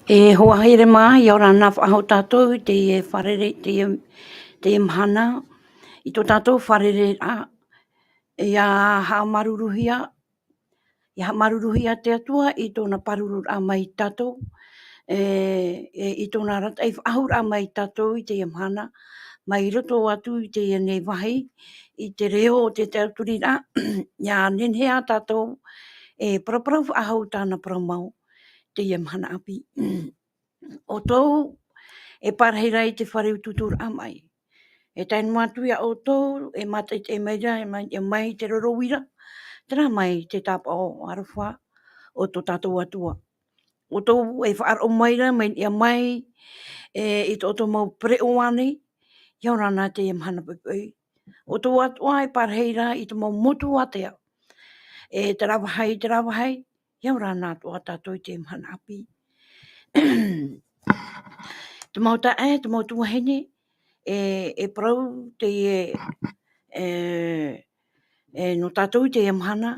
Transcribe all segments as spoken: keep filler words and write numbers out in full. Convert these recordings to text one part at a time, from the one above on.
E hoa haere mā, ʻia ora na faʻahou tātou i teie fārerei, teie, teie mahana, i tō tātou fārereiraʻa, ʻia haʻamāuruuruhia, ʻia haʻamāuruuruhia te Atua i tōna pārururaʻa mai iā tātou, e, e, i tōna arataʻi faʻahou mai iā tātou i teie mahana, mai roto atu i teie nei vāhi, i te reo o te tiʻaturiraʻa, ʻia nehenehe ā tātou e paraparau faʻahou tāna parau mau, teie mahana ʻāpī. ʻOutou e pārahi ra i te fare utuuturaʻa maʻi. E tae noa atu ia ʻoutou, e mātaʻitaʻi mai ra, e mai, e mai i te roro uira, terā mai te tāpaʻo aroha o tō tātou Atua. ʻOutou e faʻaroʻo mai ra, mai niʻa mai, e, i tō ʻoutou mau pereʻoʻo nei, ʻia ora na teie mahana poʻipoʻi. ʻOutou atoʻa e pārahi ra i te mau motu ātea. E terā vāhi, terā vāhi, ʻia ora na atoʻa tātou i teie mahana ʻāpī. Te mau taeaʻe, te mau tuahine, e, e parau teie, e, e, nō tātou i teie mahana,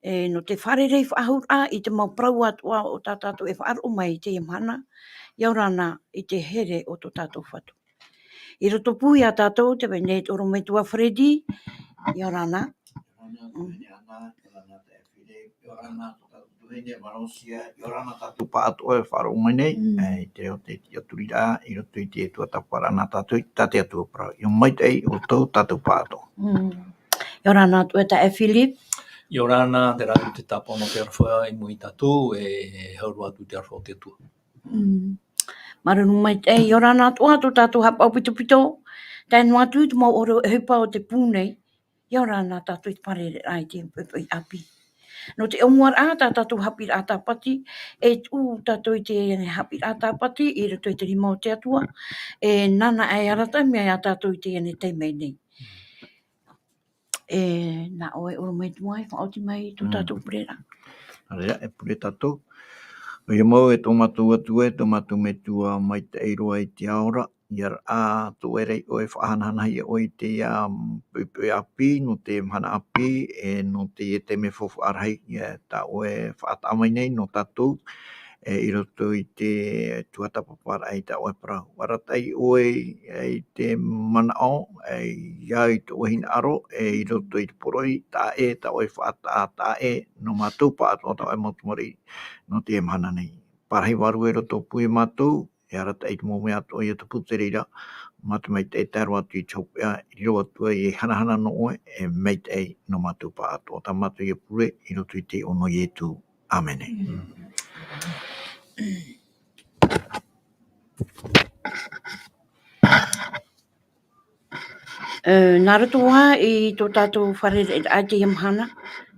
e, nō te fārerei faʻahou i te mau parau atoʻa o tā tātou e faʻaroʻo mai i teie mahana, ʻia ora na i te here o tō tātou Fatu. I roto pū ia tātou, te vai nei te ʻorometua Freddy, ʻia ora na. ʻIa ora na, ʻia ora na, ʻia ora na, tō tātou tuahine Marosia, ʻia ora na tātou pāʻatoʻa e faʻaroʻo mai nei, Mm. e, i te reo o te tiʻaturiraʻa, i roto i te tuatāpaparaʻa nā tātou, tā te Atua parau. ʻIa maitaʻi ʻoutou tātou pāʻatoʻa. Mm. ʻIa ora na atu e taeaʻe Philip. ʻIa ora na, terā te tāpaʻo nō te aroha i mua ia tātou, e, e hau roa atu te aroha o te Atua. Mm. Māuruuru maitaʻi, ʻia ora na atoʻa tō tātou haʻapaʻo pitopito, tae noa atu te mau ʻohipa o te pū nei, ʻia ora na tātou i te fārereiraʻa i te poʻipoʻi ʻāpī. Nō te ʻōmuaraʻa, tā tātou haʻapiʻiraʻa Tāpati, e tuʻu tātou i teie nei haʻapiʻiraʻa Tāpati, i roto i te rima o te Atua, e nāna e arataʻi mai ia tātou i teie nei taime nei. E, nā ʻoe ʻorometua e faʻaoti mai i tō Mm. tātou pureraʻa. Nā reira, e pure tātou. ʻOia mau e tō mātou Atua, e tō mātou Metua maitaʻi roa i te ao ra, ʻia ora ā tō ʻoe ra ʻoe e faʻahanahanahia ʻoe i teie, um, poʻipoʻi ʻāpī, nō te mahana ʻāpī, e nō teie taime faufaʻa rahi, e tā ʻoe e faʻataʻa mai nei nō tātou, e, i roto i te tuatāpaparaʻa i tā ʻoe parau. Arataʻi ʻoe, e, i te manaʻo, e, ʻia au i tō ʻoe hinaʻaro, e, i roto i te poroʻi, taʻa ʻē tā ʻoe faʻataʻa, taʻa ʻē nō mātou pāʻatoʻa tā ʻoe mau tamariʻi nō teie mahana nei. Pārahi vārua i roto pū ia mātou, e arataʻi i te mau mea atoʻa ʻia tupu te reira, mā te maitaʻi e tae roa atu i te hopeʻa, i riro atu ai e hanahana nō ʻoe, e maitaʻi nō mātou pāʻatoʻa. Tā mātou ia pure, i roto i te iʻoa o Ietu. ʻĀmene. E, nā roto ā i tō tātou fārereiraʻa i teie mahana,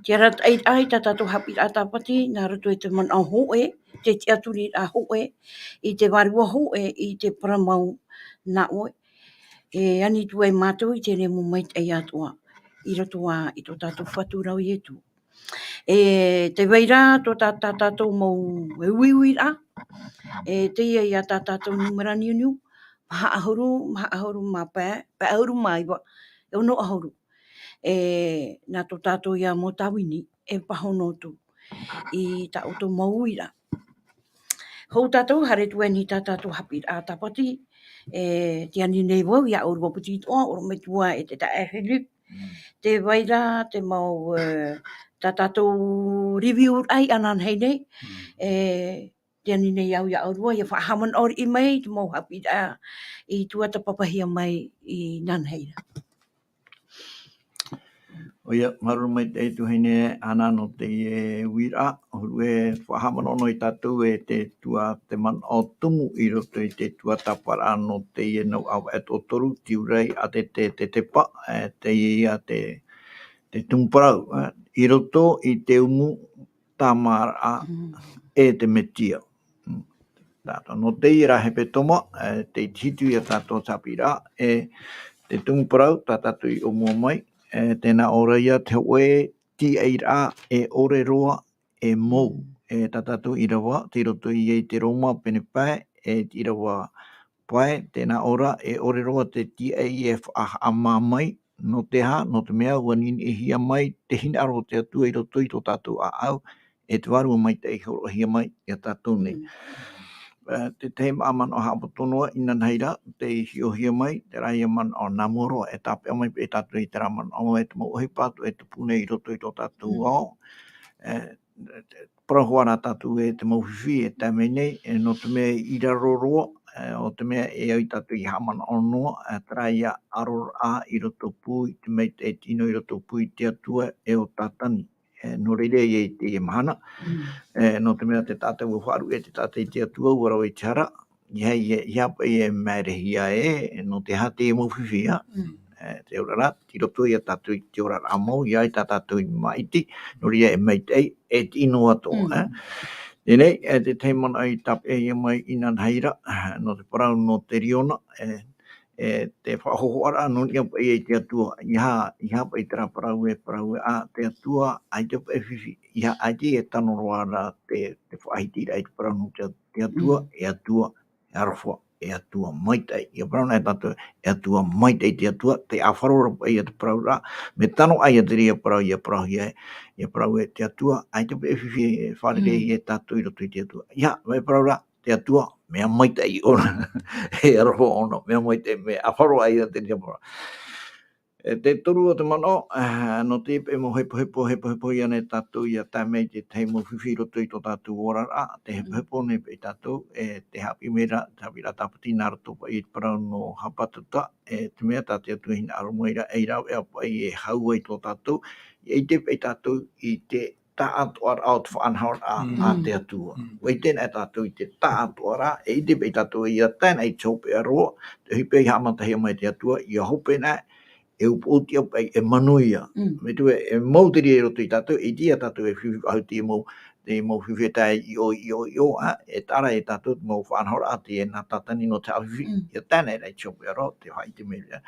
te arataʻiraʻa i tā tātou haʻapiʻiraʻa Tāpati, nā roto i te manaʻo hōʻē, te tiʻaturiraʻa hōʻē, i te vārua hōʻē, i te parau mau nā ʻoe. E ani atu ai mātou i te reo mau maitaʻi atoʻa, i roto ā i tō tātou Fatu ra ʻo Ietu. E tē vai ra tō tā, tā tātou mau uiuiraʻa, e teie ia tā tātou nūmera niuniu, maha ʻahuru, maha ʻahuru mā pae, pae ʻahuru mā iva, e ono ʻahuru. E nā tō tātou ia mau tāvini, e pāhono atu i tā ʻoutou mau uira. Hou tātou, haere atu ai i tā tātou haʻapiʻiraʻa Tāpati, e, tē ani nei vau ia ʻōrua piti atoʻa, ʻorometua e te taeaʻe Philip. Mm. Tē vai ra te mau, e, tā tātou review-raʻa i ānānahi nei, Mm. e, tē ani nei au ia ʻōrua, ʻia faʻahaʻamanaʻo riʻi mai te mau haʻapiʻiraʻa i tuatāpapahia mai inānahi ra. ʻOia, māuruuru maitaʻi tuahine Ana nō teie uiraʻa, huru e faʻahaʻamanaʻo noa ia tātou e te tua, te manaʻo tumu i roto i te tuatāpaparaʻa nō teie nau ʻāvaʻe toru, Tiurai, ʻa te, te, te, te pa, e, teie ia te, te tumu parau, e, i roto i te umu tāmāraʻa Mm. e te Metia. Mm. Tātou, nō teie ra hepetoma, e, tē iti hitu ia tātou haʻapiʻiraʻa, e, te tumu parau, tā tātou i ʻōmua mai, e, tē nā ʻō ra ia te hōʻē tīaʻiraʻa, e ʻore roa, e mou, Mm. e, tā tātou ʻīrava, tei roto ia i te Roma pene pae, e te ʻīrava pae, tē nā ʻō ra, e ʻore roa te tīaʻi e faʻahaʻamā mai, nō te aha, nō te mea ʻua niniʻihia mai te hinaʻaro o te Atua i roto i tō tātou ʻāʻau, e te Vārua Maitaʻi i hōroʻahia mai ia tātou nei. Mm. e, te tahi manaʻo haʻapoto noa, inanahi ra, tei hiʻohia mai, terā ia manaʻo nā mua roa, e tāpeʻa mai paʻi tātou i terā manaʻo, e te mau ʻohipa atoʻa e tupu nei i roto i tō tātou ao, e, parau hoʻi ra tātou e te mau fifi e tae mai nei, e, nō te mea i raro roa, e, ʻo te mea e au ia tātou i haʻamanaʻo noa, e, terā ia ʻaroraʻa i roto pū i te maitaʻi tino i roto pū i te Atua e ʻo Tātani. E, nō reira ia i teie mahana, e, nō te mea te taʻata ʻua faʻaruʻe te taʻata i te Atua, ʻua rave i te hara, ʻeiaha, ʻeiaha paʻi e māerehia ē, nō te aha te mau fifi, ā? E, te oraraʻa, tei roto ia tātou i te oraraʻa mau, ʻeiaha tā tātou i māʻiti, nō reira e maitaʻi, e tino atoʻa, ā? Teie nei, e, te tahi manaʻo i tāpeʻahia mai inanahi ra, nō te parau nō Teriona, e, e, te faʻahohoʻaraʻa nō niʻa paʻi i te Atua, ʻeiaha, ʻeiaha paʻi terā parau e parau ē, ā, te Atua, ʻaita paʻi fifi, ʻeiaha, ʻaita e tano roa ra te, te faʻahitiraʻa i te parau nō te, te Atua, e Atua, e aroha, e Atua maitaʻi. ʻIa parau na e tātou, e Atua maitaʻi te Atua, tē ʻāfaro ra paʻi ia te parau ra, mea tano ā ia te reira parau, ʻia parauhia, ʻia parau ē te Atua, ʻaita paʻi fifi e fārerei e tātou i roto i te Atua. ʻIa, mea parau ra, te Atua, mea maitaʻi ʻōna. E aroha ʻōna, mea maitaʻi, mea ʻāfaro ā ia te reira parau. E te toru o te manaʻo, e, nō te paʻi mau hepohepo, hepohepo ia nei tātou, ʻia tae mai te tahi mau fifi i roto i tō tātou oraraʻa, te hepohepo nei paʻi tātou, e te haʻapiʻi mai ra, te haʻapiʻiraʻa tāpati nā roto paʻi i te parau nō Hapatuta, e te mea tā te Atua e hinaʻaro mai ra, ei rāveʻa paʻi e hau ai tō tātou, ʻia ʻite paʻi tātou i te taʻatoʻaraʻa o te faʻanahoraʻa a te Atua. ʻUa ʻite na tātou i te taʻatoʻaraʻa, e ʻite paʻi tātou ʻia tae na i te hopeʻa roa, te ʻohipa i haʻamatahia mai te Atua, ʻia hope na, e upoʻotiʻa paʻi, e manuia. Mai te mea, e mau te reira i roto ia tātou, e ʻite ia tātou e fifi faʻahou te mau, te mau fifi e tae i ʻō, i ʻō, i ʻō, ā, e taʻa ra ia tātou te mau faʻanahoraʻa, teie nā Tātani nō te haʻafifi, ʻia tae na i te hopeʻa roa, te faʻaʻite mai ra.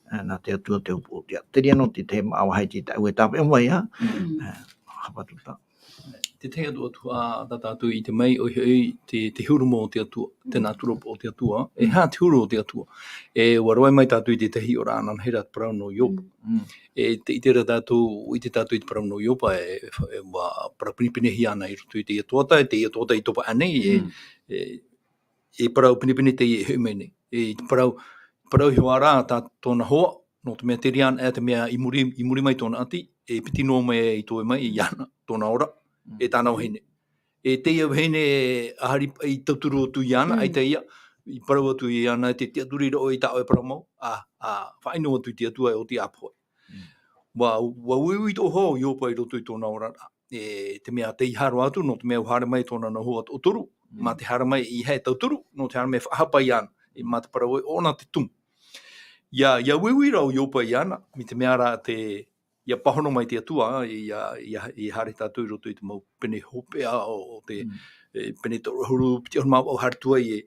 Ā, nā te Atua te upoʻotiʻa. Te reira nō te, te mau vāhi te tāʻu e tāpeʻa mai, ā. Ā, Hapatuta. Te tahi atu, atu, ā, tā tātou i ʻite mai, ʻoia hoʻi te, te huru mau o te Atua, te nātura o te Atua, e aha te huru o te Atua. E, ʻua rave mai tātou i te tahi ora ananahi ra te parau nō Ioba. E, tē ʻite ra tātou, ʻite tātou i te parau nō Ioba, e, e, ʻua parau pinepinehia ana i roto i teie tuhaʻa, e teie tuhaʻa i topa aʻe nei, e, e, e parau pinepine teie e hoʻi mai nei. E, i te parau, parau iho ā ra tā tōna hoa, nō te mea te reira anaʻe te mea i muri, i muri mai tōna ʻati, e piti noa mai e toe mai iāna, tōna ora, e tāna vahine. E teie vahine, ā, haere i tauturu atu iāna, ʻaita ïa, i parau atu iāna, te tiʻaturi ra ʻoe i tā ʻoe parau mau, ā, ā, faʻaʻino atu i te Atua e oti ā pohe. ʻUa, ʻua uiui atoʻa hoʻi Ioba i roto i tōna oraraʻa. E te mea tei haere atu, nō te mea ʻua haere mai tōna nau hoa toʻotoru, mā te haere mai ʻeiaha e tauturu, nō te haere mai e faʻahapa iāna, e mā te parau ē ʻōna te tumu. ʻIa, ʻia uiui ra ʻo Ioba iāna, mai te mea ra te, ʻia pāhono mai te Atua, ʻia, ʻia, ʻia haere tātou i roto i te mau pene hopeʻa o, o te, e, pene toru ʻahuru, piti ʻahuru mā vaʻu haere atu ai e,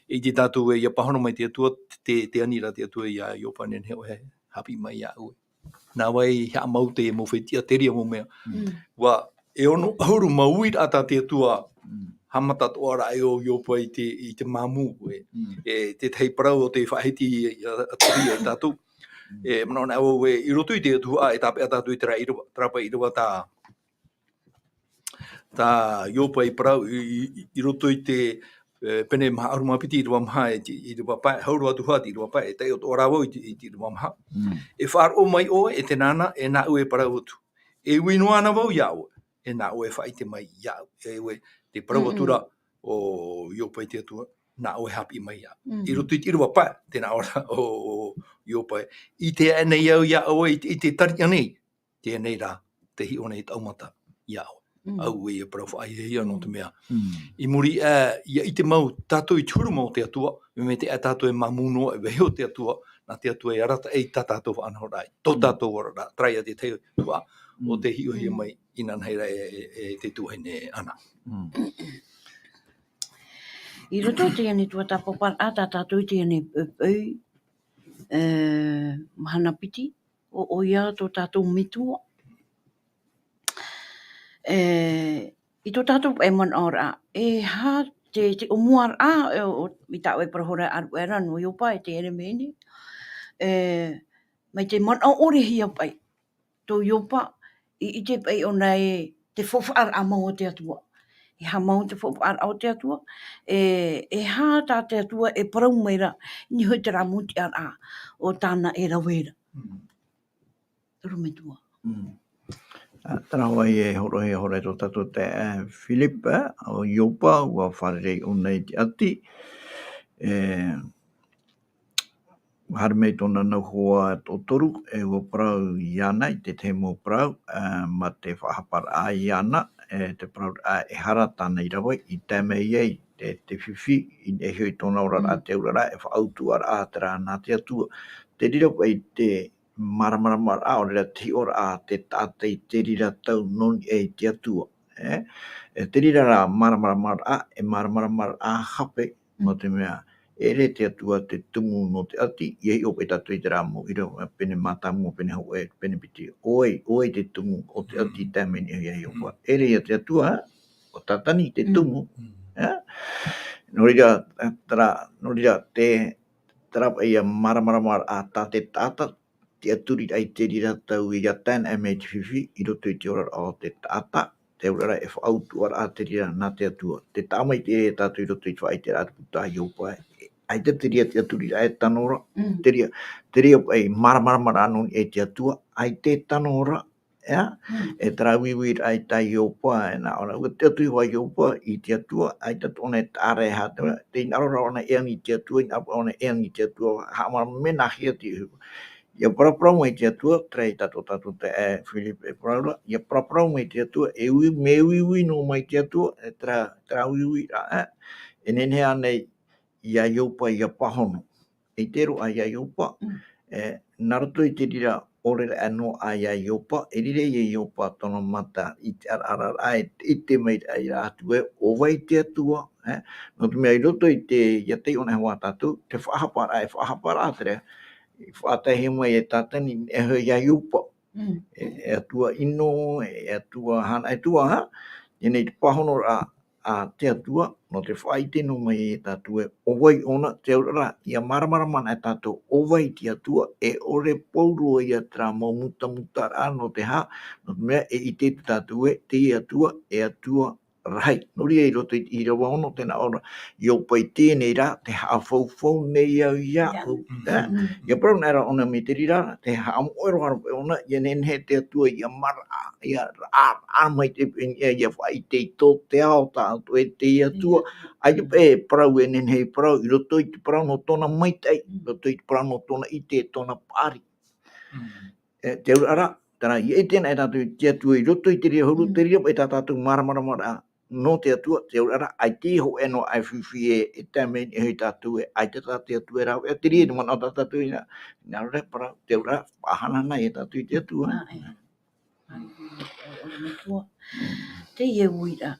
e ʻite tātou ē ʻia pāhono mai te Atua, te, te ani ra te Atua iā Ioba, nehenehe ʻoe e haʻapiʻi mai iāʻu. Nā vai haʻamau te mau fetiʻa, te reira mau mea. ʻUa, e ono ʻahuru mau uiraʻa tā te Atua, haʻamata atoʻa ra e ʻo Ioba i te, i te māmū, e, e tētahi parau o te faʻahiti, a, a, atoʻa ia tātou. E, manaʻo na vau ē, i roto i te tuhaʻa, e tāpeʻa tātou i terā ʻīrava, terā paʻi ʻīrava tā, tā Ioba i parau i, i, i, i roto i te, e, pene maha ʻahuru mā piti ʻīrava maha, e te, ʻīrava pae, hau roa atu hoʻi te ʻīrava pae, e taiʻo atoʻa ra vau i te, i te ʻīrava maha. E faʻaroʻo mai ʻoe, e te nānā, e nāʻu e parau atu. E ui noa ana vau iā ʻoe, e nāʻu e faʻaʻite mai iāʻu. E ʻoe, te parau atu ra, ʻo Ioba i te Atua, nāʻu e haʻapiʻi mai iāʻu. I roto i te ʻīrava pae, tē nā ʻō ra, ʻo, ʻo Ioba ē. ʻIte aʻe nei au iā ʻoe, i te, i te tariʻa nei. Teie nei rā, tē hiʻo nei taʻu mata iā ʻoe. Auē, ʻia parau faʻahiahia nō te mea. I muri aʻe, ʻia ʻite mau tātou i te huru mau o te Atua, mea, mea tē ʻae tātou e māmū noa, e vaiiho te Atua, nā te Atua e arataʻi i tā tātou faʻanahoraʻa, tō tātou oraraʻa, terā ia te tahi tuhaʻa, ʻo tē hiʻohia mai inanahi ra e, e, e te tuahine Ana. I roto i teie nei tuatāpaparaʻa, tā tātou i teie nei poʻipoʻi, e, mahana piti, ʻo, ʻoia tō tātou metua. E, i tō tātou paʻi manaʻoraʻa, e aha te, te ʻōmuaraʻa, e, ʻo, i tā ʻoe parau ra, ʻāruʻe ra nō Ioba, e te eremene. E, mai te manaʻo ʻore hia paʻi, tō Ioba, i, i ʻite paʻi ʻōna e te faufaʻaraʻa mau o te Atua. E aha mau te faʻapaʻaraʻa o te Atua, e, e aha tā te Atua e parau mai ra, i niʻa i terā mau tiʻaraʻa o tāna e rave ra. Mm. Te ʻorometua. Mm. Ā, terā hoʻi e hōroʻahia ra tō tātou taeaʻe Philip, ā, ʻo Ioba, ʻua fārerei ʻōna i te ʻati, e, ʻua haere mai tōna nau hoa e toʻotoru, e ʻua parau iāna i te tahi mau parau, ā, mā te faʻahaparaʻa iāna, e te parauraʻa e aha ra tāna i rave, i tae mai ai te, te fifi, i niʻa iho i tōna oraraʻa, mm, te auraraʻa, e faʻautuʻaraʻa terā nā te Atua. Te reira paʻi te māramarama ra, ʻo reira te hiʻoraʻa, te taʻata i te reira tau nō niʻa i te Atua, e? E te reira rā māramarama ra, e māramarama ra hape, nō te mea, e ʻere te Atua te tumu nō te ʻati, ʻia hiʻo paʻi tātou i terā mau ʻīrava, pene mātāmua, pene hōʻē, pene piti, ʻo vai, ʻo vai te tumu o te ʻati i tae mai i niʻa iā Ioba. E ʻere ia te Atua, ʻo Tātani te tumu, e? Nō reira, terā, nō reira te, terā paʻi ia māramarama ra tā te taʻata, tiʻaturiraʻa i te reira tau ʻia tae ana mai te fifi, i roto i te oraraʻa o te taʻata, te auraraʻa e faʻautuʻaraʻa te reira nā te Atua. Tē taʻa maitaʻi ra tātou i roto i te faʻaʻiteraʻa a te puta a Ioba, ʻaita te reira tiʻaturiraʻa e tano ra, mm, te reira, te reira paʻi māramarama ra nō niʻa i te Atua, ʻaita e tano ra, ʻia? Mm. E terā uiuiraʻa i tā Ioba, e nā ʻō ra, ʻua tiʻaturi hoʻi Ioba i te Atua, ʻaita tōna e taʻa ra e aha, tē, tē hinaʻaro ra ʻōna e ani i te Atua, hinaʻaro ʻōna e ani i te Atua, haʻamāramarama mea nāhea te, ʻia paraparau mai te Atua, terā ia tātou, tātou taeaʻe Philip e parau ra, ʻia paraparau mai te Atua, e ui, mea uiui noa mai te Atua, e terā, terā uiuiraʻa, e, e nehenehe ānei iā Ioba ʻia pāhono. ʻEita roa iā Ioba, mm, e, nā roto i te reira ʻōreraʻa noa iā Ioba, e riro iā Ioba tōna mata i te araara, e ʻite mai ra ia Atua, ʻo vai te Atua, e, nō te mea i roto i te, ʻia taiʻo anaʻe hoʻi tātou, te faʻahaparaʻa, e faʻahaparaʻa terā, i faʻataehia mai e Tātani, e, iā Ioba. Mm. E, e Atua ʻino, e, e Atua hana, e Atua, ha? Teie nei te pāhonoraʻa a te Atua, nō te faʻaʻite noa mai ia tātou ē, ʻo vai ʻōna, te auraʻa ra, ʻia māramarama anaʻe tātou, ʻo vai te Atua, e ʻore pauroa ia terā mau mutamutaraʻa, nō te aha, nō te mea, e ʻite tātou ē, teie Atua, e Atua rahi. Nō reira i roto i te ʻīrava ono, tē nā ʻō ra, ʻia ʻō paʻi teie nei rā, tē haʻafaufau nei au iāʻu. Iāʻu. E? Mm. ʻIa parau anaʻe ra ʻōna mai te reira, tē haʻamoʻe roa ra paʻi ʻōna, ʻia nehenehe te Atua ʻia maraʻa, ʻia raʻa, raʻa mai te peni, ʻia, ʻia faʻaʻite i tō te ao tāʻu e te Atua. Ia. ʻAita paʻi e parau e nehenehe e parau, i roto i te parau nō tōna maitaʻi, mm, i roto i te parau nō tōna ʻite, tōna paʻari. Mm. E, te auraʻa ra, terā, ʻia ʻite anaʻe tātou i te Atua i roto i te reira huru, mm, te reira paʻi tā tātou māramarama ra nō te Atua, te auraʻa ra, ʻaita e hōʻē noa aʻe fifi e, e tae mai i niʻa ia tātou ē, ʻaita tā te Atua e rāveʻa, te reira te manaʻo tā tātou i nā, nā reira parau, te auraʻa, faʻahanahana ia tātou i te Atua. Ā, e. Teie uiraʻa.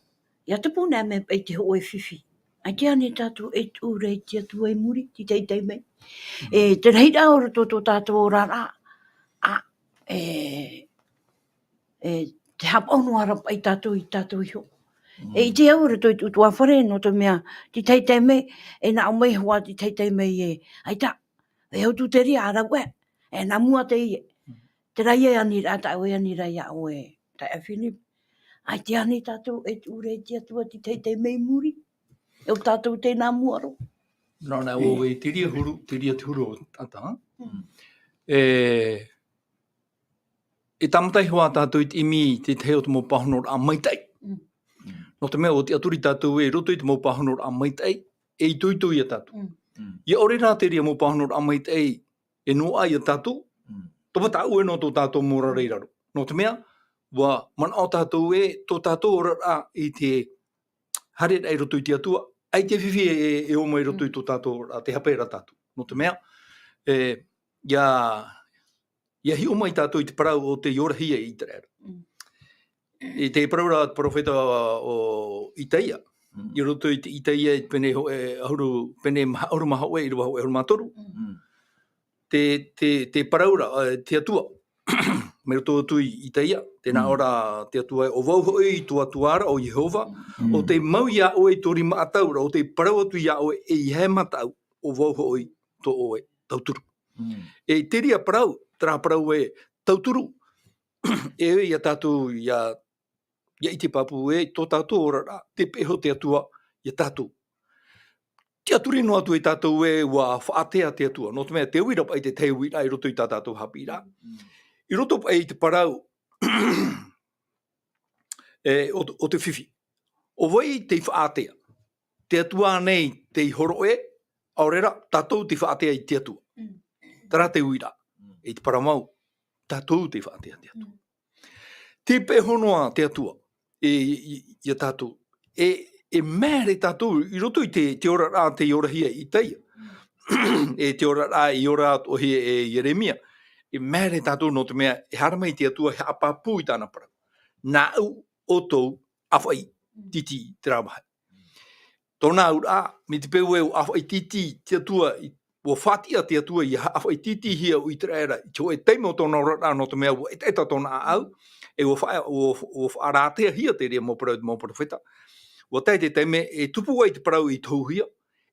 ʻIa tupu anaʻe mai paʻi te hōʻē fifi. ʻAita ānei tātou e tuʻu ra i te Atua i muri, tei teitei mai. Mm. E, te rahiraʻa o roto tō tātou oraraʻa, ā, e, e, tē haʻapaʻo noa ra paʻi tātou ia tātou iho. Mm. E ʻite au i roto i te ʻutuāfare, nō te mea, tei teitei mai, e nā ʻō mai hoʻi, tei teitei mai ē, ʻaita, e ʻo tū te reira, ʻa rāveʻa, e nā mua teie. Mm. Terā ia e ani ra, tāʻu e ani ra iā ʻoe, taeaʻe Philip. ʻAita ānei tātou e tuʻu ra i te Atua tei teitei mai i muri. E ʻo tātou tei nā mua roa. Nā, nā, e, ʻo vai te reira huru, te reira te huru o taʻata, ha? Mm. E, e tāmata hoʻi tātou i te ʻimi i te tahi o te mau pāhonoraʻa maitaʻi. Mm. Nō te mea, ʻua tiʻaturi tātou ē, i roto i te mau pāhonoraʻa maitaʻi, e itoito ia tātou. Mm. Mm. ʻIa ʻore rā te reira mau pāhonoraʻa maitaʻi, e noaʻa ia tātou, mm, topa tāʻue noa tō tātou mau oraraʻa i raro. Nō te mea, ʻua manaʻo tātou ē, tō tātou oraraʻa i te haereraʻa i roto i te Atua, ʻaita e fifi e, e, e ō mai i roto i tō tātou oraraʻa, tē hape ra tātou. Nō te mea, e, ʻia, ʻia hiʻo mai tātou i te parau o tei orahia e ʻĪteraʻera. Mm. I te parau ra te perofeta o, o Itaia, mm, i roto i te Itaia i te pene hō-, e, ʻahuru, pene maha-, ʻahuru mā hōʻē, ʻīrava hōʻē ʻahuru mā toru. Mm. Te, te, te parau ra, e, te Atua, mai roto atu i Itaia, tē nā, mm, ʻō ra te Atua ē, ʻo vau hoʻi tō Atua ra, ʻo Iehova, mm, ʻo tei mau iā ʻoe i tō rimaʻatau ra, ʻo tei parau atu iā ʻoe, ʻeiaha e mataʻu, ʻo vau hoʻi tō ʻoe tauturu. Mm. E te reira parau, terā parau ē, tauturu, e ʻoe ia tātou, ia ia ʻite pāpū ē, tō tātou oraraʻa, tē peʻe iho te Atua ia tātou. Tiʻaturi noa atu e tātou ē, ʻua faʻatea te Atua, nō te mea, te uiraʻa paʻi te tahi uiraʻa i roto i tā tātou haʻapiʻiraʻa. Mm. I roto paʻi i te parau, e, o, o te fifi. ʻO vai tei faʻatea? Te Atua nei tei hōroʻa, ʻaore rā, tātou tei faʻatea i te Atua. Mm. Terā te uiraʻa. Mm. I te parau mau, tātou tei faʻatea te Atua. Mm. Tē peʻe iho noa te Atua, e, i, i, ia tātou. E, e māere tātou, i roto i te, te oraraʻa tei orahia e Itaia. Mm. E te oraraʻa i ora atoʻahia e Ieremia. E māere tātou nō te mea, e haere mai te Atua, e haʻapāpū i tāna parau. Nāʻu ʻoutou ʻāfaʻi tītī i terā vāhi. Tōna auraʻa, mai te peu ē ʻua ʻāfaʻi tītī te Atua, i, ʻua faʻatiʻa te Atua ia ʻāfaʻi tītīhia ʻo Iteraera, i te hōʻē taime o tōna oraraʻa nō te mea ʻua ʻetaʻeta tōna ʻāʻau, e ʻua faʻa-, ʻua, ʻua faʻarāteahia te reira mau parau, mau perofeta. ʻUa tae te taime, e tupu ai te parau i tohuhia,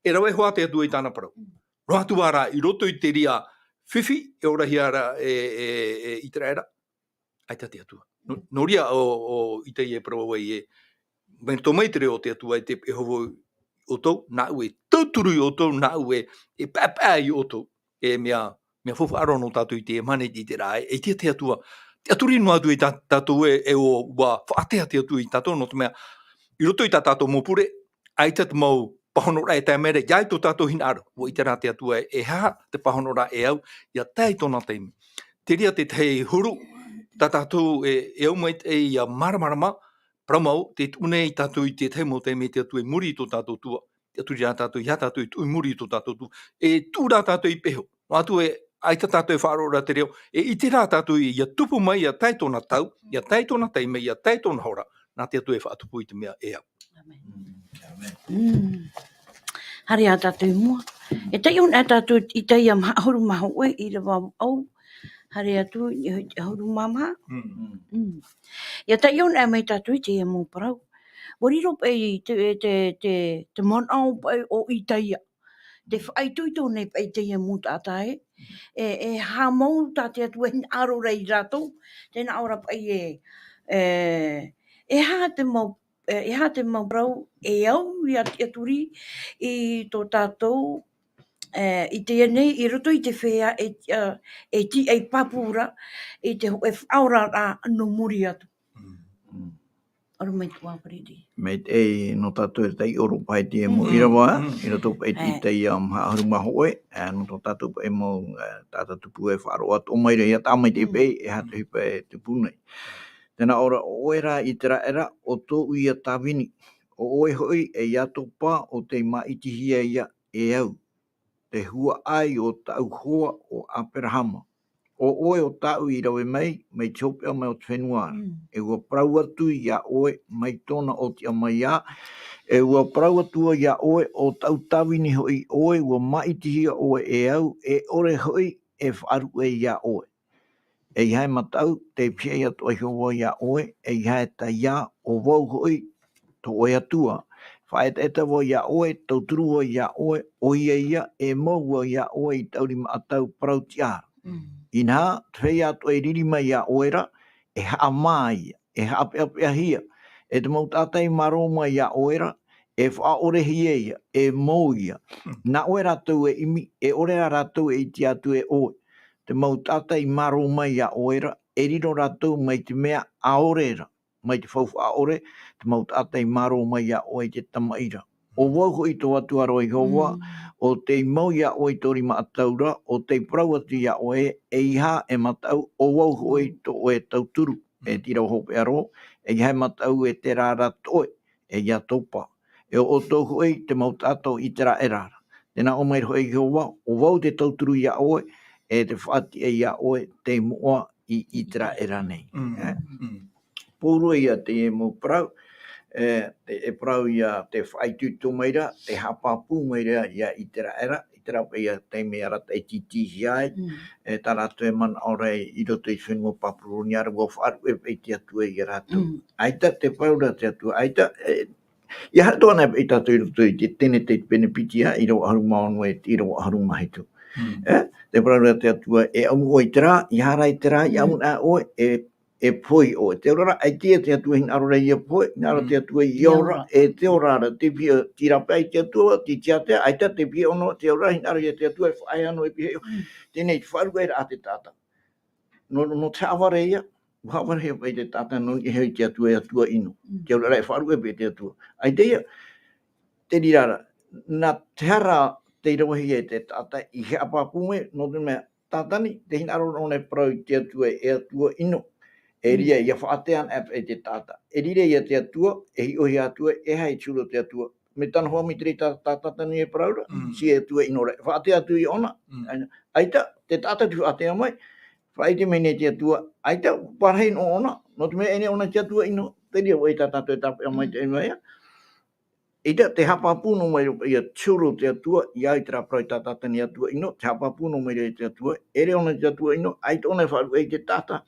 e rave iho ā te Atua i tāna parau. Roa atu ā rā, i roto i te reira fifi, e orahia ra e, e, e Iteraera, ʻaita te Atua. Nō, nō reira ʻo, ʻo Itaia e parau ai ē, mai roto mai te reo o te Atua e tē peʻe iho vau ʻoutou, nāʻu e tauturu ia ʻoutou, nāʻu e, e paʻepaʻe ia ʻoutou, e mea, mea faufaʻa roa nō tātou i te mahana i te, i terā, e, e ʻite te Atua, tiʻaturi noa atu e tā, tātou ē, e ʻo, ʻua faʻatea te Atua ia tātou nō te mea, i roto i tā tātou mau pure, ʻaita te mau pāhonoraʻa e tae mai ra, ʻia ʻite tō tātou hinaʻaro, ʻua ʻite rā te Atua ē, e aha te pāhonoraʻa e au, ʻia tae i tōna taime. Te reira te tahi huru, tā tātou e, e au maitaʻi ʻia māramarama, parau mau, tē tuʻu nei tātou i te tahi mau taime te Atua i muri i tō tātou Atua, tiʻaturi rā tātou, ʻeiaha tātou i tuʻu i muri i tō tātou Atua, e tuʻu rā tātou i peʻe iho, Noa atu ē, ʻaita tātou e faʻaroʻo ra te reo, e ʻite rā tātou ʻia tupu mai, ʻia tae tōna tau, ʻia tae tōna taime, ʻia tae tōna hora, nā te Atua e faʻatupu i te mea e au. ʻĀmene. Mm, ʻāmene. Mm. Haere ā tātou i mua. E taiʻo anaʻe tātou i Itaia maha ʻahuru mā hōʻē, ʻīrava vaʻu. Haere atu i te ʻahuru mā maha. Mm. Mm. ʻIa taiʻo anaʻe mai tātou i teie mau parau. ʻUa riro paʻi te, te, te, te manaʻo paʻi o Itaia. Te faʻaitoito nei paʻi teie mau taʻata ē. E, e haʻamau tā te Atua e hinaʻaro ra ia rātou, tē nā ʻō ra paʻi ē, e, e aha te mau, e, e aha te mau parau e au ʻia tiʻaturi i tō tātou, e, i teie nei, i roto i te feiā e, e, e tiʻai pāpū ra i te hōʻē faʻaoraraʻa nō muri atu. Mm. Mm. Aro mai te Pariri. Maitaʻi nō tātou e taiʻo roa paʻi i teie mau Mm, mm, ʻīrava, mm. I roto paʻi i te Ē. Itaia maha ʻahuru mā hōʻē, ē, nō tō tātou paʻi mau, ē, taʻata tupu e faʻaroʻo atoʻa mai ra, ʻia taʻa mai te Mm. paʻi, e aha te Mm. ʻohipa e tupu nei. Tē nā ʻō ra, ʻo ʻoe rā Iteraera, ʻo tōʻu ia tāvini, ʻo ʻoe hoʻi e Iatopa, ʻo tei māʻitihia ia e au, te huaʻai o tāʻu hoa ʻo ʻAperahama. ʻO ʻoe ʻo tāʻu i rave mai, mai te hopeʻa mai o te fenua ra. Mm. E ʻua parau atu ia ʻoe, mai tōna ʻōtiʻa mai ā, e ʻua parau atu ia ʻoe, ʻo tāʻu tāvini hoʻi ʻoe, ʻua māʻitihia ʻoe e au, e ʻore hoʻi e faʻaruʻe ia ʻoe. ʻEiaha e mataʻu, tei pihaʻi atoʻa Iehova ia ʻoe, ʻeiaha e taiā, ʻo vau hoʻi, tō ʻoe Atua. Faʻaetaeta vau ia ʻoe, tauturu vau ia ʻoe, ʻoia ia, e mau vau ia ʻoe i tāʻu rima ʻatau parau-tiʻa ra. Mm. Inaha, te feiā atoʻa e riri mai ia ʻoe ra, e haʻamā ia, e haʻapeʻapeʻahia, e te mau taʻata i mārō mai ia ʻoe ra, e faʻaʻorehia ia, e mau ia. Mm. Nā ʻoe rātou e ʻimi, e ʻore rā rātou e ʻite atu e ʻoe. Te mau taʻata i mārō mai ia ʻoe ra, e riro rātou mai te mea ʻaore ra, mai te faufaʻa ʻore, te mau taʻata i mārō mai ia ʻoe i te tamaʻi ra. ʻO vau hoʻi tō Atua ra ʻo Iehova, Mm. ʻo tei mau ia ʻoe i tō rima ʻatau ra, ʻo tei parau atu ia ʻoe, ʻeiaha e mataʻu, ʻo vau hoʻi tō ʻoe tauturu, e Mm. te rau hopeʻa roa, ʻeiaha e mataʻu e terā ra tō ʻoe, e Iatopa. E ʻo ʻoutou hoʻi te mau taʻata o Iteraera ra. Tē nā ʻō mai ra hoʻi Iehova, ʻo vau te tauturu ia ʻoe, e te faʻatiʻa ia ʻoe, tei moʻa i Iteraera nei. Mm, Ē? mm. Pōrua ia teie mau parau, e, te, e parau ia te faʻaitoito mai ra, te haʻapāpū mai ra ia Iteraera, i terā paʻi ia taime arataʻi tītīhia ai, Mm. e tā rātou e manaʻo ra i roto i te fenua Papuronia ra, ʻua faʻaruʻe paʻi te Atua ia rātou. Mm. ʻAita te parau ra te Atua, ʻaita, e, ʻia haere atoʻa anaʻe paʻi tātou i roto i te Tenete i te pene piti ā, ʻīrava ʻahuru mā ono e te ʻīrava ʻahuru mā hitu. Mm. E, te parau ra te Atua, e ʻamu ʻoe i terā, ʻia haere i terā, ʻia Mm. ʻamu anaʻe ʻoe, e e pohe ʻoe. Te ora ra, ʻaita te Atua e hinaʻaro ra ʻia pohe, hinaʻaro te Atua ʻia ora, e te ora ra, te pihaʻi, tei rāpae te Atua, tei tiaʻi, ʻaita te pihaʻi ʻono, te ora ra, hinaʻaro ia te Atua, e faʻaea noa e pihaʻi ʻoe. Teie nei, te faʻaruʻeraʻa a te taʻata. Nō, nō te haʻavare ia, ʻua haʻavare paʻi te taʻata, nō niʻa iho i te Atua, e Atua ʻino. Te ora ra, e faʻaruʻe paʻi te Atua. ʻAita ia, te reira ra, nā te aha rā tei ravehia e te taʻata i haʻapāpū mai, nō te mea, Tātani, tē hinaʻaro ra ʻōna e parau i te Atua, e Atua ʻino. E reira, ʻia faʻaʻite anaʻe paʻi te taʻata. E reira ia te Atua, e hiʻohia atu ai, e aha te huru o te Atua. Mai tāna hoa mai te reira tā, tā Tātani e parau ra, ʻoia e Atua ʻino ra. E faʻaʻite atu ia ʻōna. ʻAita, te taʻata tei faʻaʻite mai, faʻaʻite mai nei te Atua, ʻaita, parahi noa ʻōna, nō te mea e nehenehe ʻōna te Atua ʻino, te reira paʻi tā tātou e tāpeʻa mai te ʻaino ia. ʻAita, tē haʻapāpū noa mai ra ia te huru o te Atua, ʻia au i terā parau tā Tātani, Atua ʻino, tē haʻapāpū noa mai ra ia te Atua, e ʻere ʻōna te Atua ʻino, ʻaita ʻōna e faʻaruʻe i te taʻata.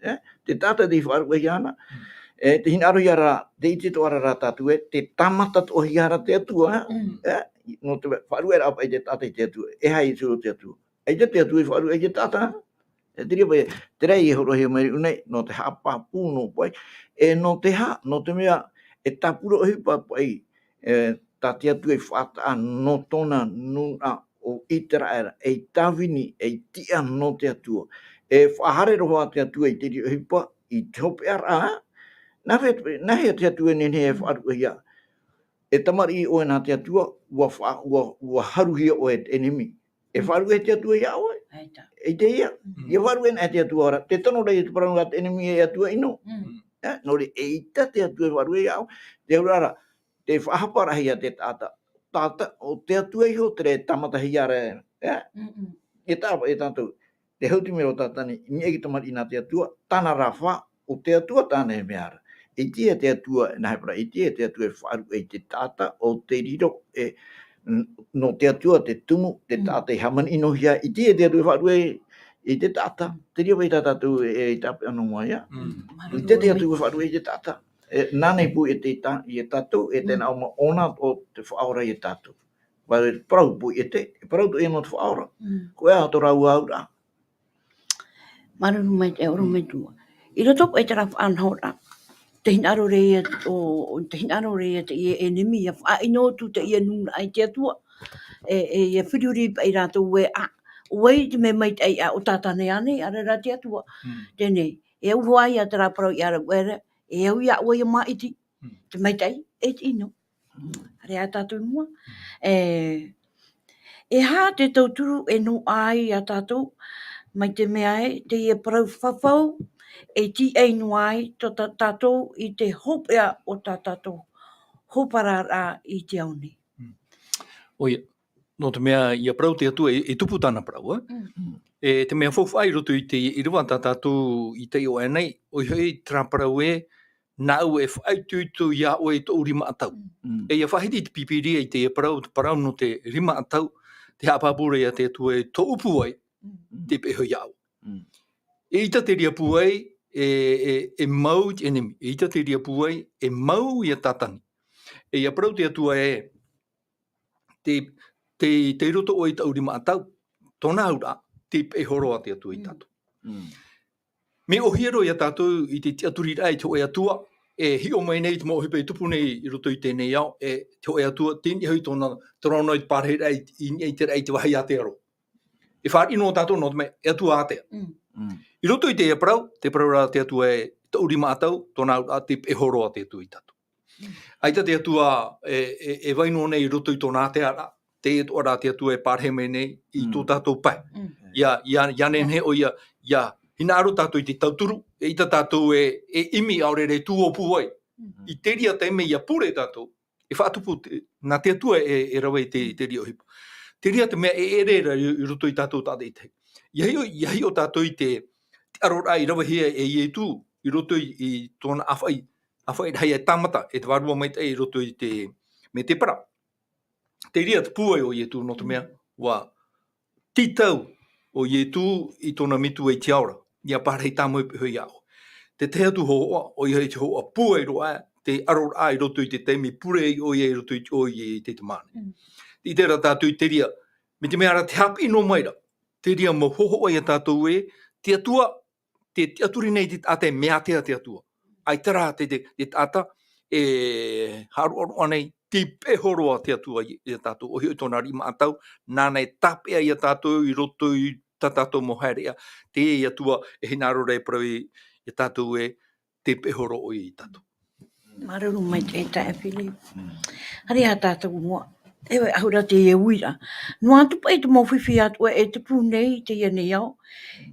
E, te taʻata tei faʻaruʻehia ana. E, tē hinaʻarohia ra, tē ʻite atoʻa ra tātou ē, tē tāmata atoʻahia ra te Atua, e, nō te faʻaruʻeraʻa paʻi te taʻata i te Atua, e aha ia te huru o te Atua. ʻAita te Atua i faʻaruʻe i te taʻata. E te reira paʻi, terā e hōroʻahia mai ra nei, nō te haʻapāpū noa paʻi. E nō te aha, nō te mea, e tāpura ʻohipa paʻi, e, tā te Atua i faʻataʻa nō tōna nūnaʻa ʻo ʻĪteraʻera, ei tāvini, ei tiʻa nō te Atua. E faʻahaere roa te Atua i te reira ʻohipa, i te hopeʻaraʻa, nā hea, nā hea te Atua e nehenehe e faʻaruʻehia. E tamariʻi ʻoe nā te Atua, ʻua fa-, ʻua, ʻua haruhia ʻoe e te ʻenemi. E faʻaruʻe te Atua ia ʻoe. ʻAita. ʻAita ia. ʻIa faʻaruʻe anaʻe te Atua ra. Tē tono ra ia te parau a te ʻenemi e Atua ʻino. E, nō reira, eʻita te Atua e faʻaruʻe ia ʻoe. Te auraʻa ra, tē faʻahaparaʻahia te taʻata. Taʻata, ʻo te Atua iho terā e tāmatahia ra, e? E tā, e tātou. Te hau te mea o Tātani, i niʻa i te tamariʻi nā te Atua, tāna rā fā, ʻo te Atua tāna e mea ra. ʻIte ia te Atua, nā hea parau, ʻite ia te Atua e faʻaruʻe i te taʻata, ʻo te riro, e, n-, nō te Atua te tumu, te taʻata i hāmani-ʻinohia, ʻite ia te Atua e faʻaruʻe i te taʻata, te reira paʻi tā tātou e, e tāpeʻa noa mai ia. ʻIte te Atua e faʻaruʻe i te taʻata. E, nāna i pūʻete i tā-, ia tātou, e tē nā ʻō ma-, ʻōna ʻo te Faʻaora ia tātou. Parau pūʻete, e parau atoʻa ia nō te Faʻaora. Ko ia tō rāua auraʻa. Māuruuru maitaʻi, e ʻorometua. I roto paʻi terā faʻanahoraʻa, tē hinaʻaro ra ia, ʻo, ʻo, tē hinaʻaro ra ia teie ʻenemi, ʻia faʻaʻino atu teie nūnaʻa i te Atua. E, e, ʻia feruri paʻi rātou ē, ʻa, ʻo vai te mea maitaʻi ʻa, ʻo Tātani ānei, ʻaore rā te Atua. Teie nei, e au hoʻi ia terā parau i ʻāraʻuʻe ra, e au ia ʻoe ʻia māʻiti. Te maitaʻi, e te ʻino. ʻAreʻa tātou i mua. E, e aha te tauturu e noaʻa ai ia tātou, mai te mea ē, teie parau fafau, e tīaʻi noa ai tō tā-, tātou i te hopeʻa o tā tātou hōpararaʻa i te ao nei. ʻOia, nō te mea, ʻia parau te Atua, e, e tupu tāna parau, ē? E te mea faufaʻa i roto i te ʻīrava tā tātou i taiʻo aʻe nei, ʻoia hoʻi terā parau ē, nāʻu e faʻaitoito ia ʻoe i tōʻu rimaʻatau. E ʻia faʻahiti te Pīpīria i te parau, te parau nō te rimaʻatau, tē haʻapāpū ra ia te Atua ē tōʻu pūai, tei peʻe iho ia ʻoe. ʻEita te reira pūai e, e, e mau i te ʻenemi, ʻeita te reira pūai e mau ia Tātani. E ʻia parau te Atua ē, tei, tei, tei roto ʻoe i tāʻu rimaʻatau, tōna auraʻa, tei peʻe iho roa te Atua ia tātou. Mea ʻōhie roa ia tātou i te tiʻaturiraʻa i te hōʻē atua, e hiʻo mai nei i te mau ʻohipa e tupu nei i roto i teie nei ao, e te hōʻē atua, tei niʻa iho i tōna, tōna nō te pārahiraʻa i, i, i te raʻi i te vāhi ātea roa. E fāriʻi noa tātou nō te mea, e atua ātea. I roto i teie parau, tē parau ra te Atua ē, tōʻu rimaʻatau, tōna auraʻa, tei peʻe iho roa te Atua ia tātou. ʻEita te Atua e, e, e vai noa nei i roto i tōna ātearaʻa, teie atoʻa rā te Atua e pārahi mai nei i tō tātou pae. ʻIa, ʻia, ʻia nehenehe ʻoia, ʻia hinaʻaro tātou i te tauturu, ʻeita tātou e, e ʻimi ʻaore rā e tuō pūai. I te reira taime ʻia pure tātou, e faʻatupu te, nā te Atua e, e rave i te, te reira ʻohipa. Te reira te mea e ʻere ra i, i roto ia tātou tātaʻitahi. ʻIa hiʻo, ʻia hiʻo tātou i te, te ʻaroraʻa i ravehia e Ietu, i roto i, i tōna ʻāfaʻi, ʻāfaʻiraʻa e tāmata, e te Vārua Maitaʻi i roto i te, mai te parau. Te reira te pūai o Ietu nō te mea, ʻua tītau ʻo Ietu i tōna metua i te ao ra, ʻia pārahi tāmau i peʻe iho ia ʻoe. Te tahi atu hōhoʻa, ʻoia hoʻi te hōhoʻa pūai roa, te ʻaroraʻa i roto i te taime i pure ai ʻoia i roto i te ʻoire i Ietetemane. Tē ʻite ra tātou i te reira, mai te mea ra tē haʻapiʻi noa mai ra, te reira mau hōhoʻa ia tātou ē, te Atua, te tiʻaturi nei te taʻata e mea ātea te Atua. ʻAita rā te, te, te taʻata e haʻaroʻaroʻa nei, tei peʻe hōroʻa te Atua i, i a tātou, ʻoia hoʻi tōna riʻi māʻa tau, nāna e tāpeʻa ia tātou i roto i tā tātou mau haereʻa, te Atua e hinaʻaro ra e parau i, i a tātou ē, tei peʻe hōroʻa ʻoia ia tātou. Māuruuru maitaʻi e taeaʻe Philip. Mm. Haere ā tātou i mua. E vai, ʻaore rā teie uiraʻa. Noa atu paʻi te mau fifi atoʻa e tupu nei i teie nei ao.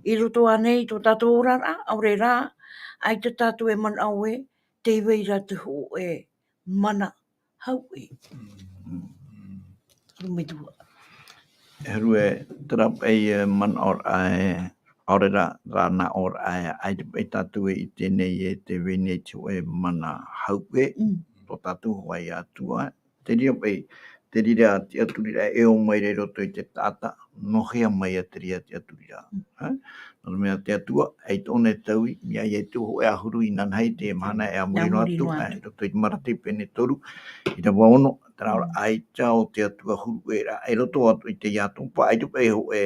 I roto ānei i tō tātou oraraʻa, ʻaore rā, ʻaita tātou e manaʻo ē, tē vai ra te hōʻē mana hauʻe. Mm. Mm. Aro mai tua. E huru ē, terā paʻi e manaʻoraʻa ē, ʻaore rā, rā nā ʻōraʻa ē, ʻaita paʻi tātou e ʻite nei ē, tē vai nei te hōʻē mana hauʻe, Mm. tō tātou Hōʻē Atua, te reira paʻi, te reira tiʻaturiraʻa e ō mai ra i roto i te taʻata, nō hea mai ā te reira tiʻaturiraʻa. Mm. Ē? Nō te mea te Atua, ʻaita ʻōna e taui, mea ʻia ʻite ʻo hōʻē ā huru inanahi te mahana e a muri Nā noa muri atu, noa ē, atu. i roto i te Marate pene toru, ʻīrava ono, terā ora Mm. ʻaita ʻo te Atua huru ʻē ra, i roto atu i teie atopa, ʻaita paʻi hōʻē,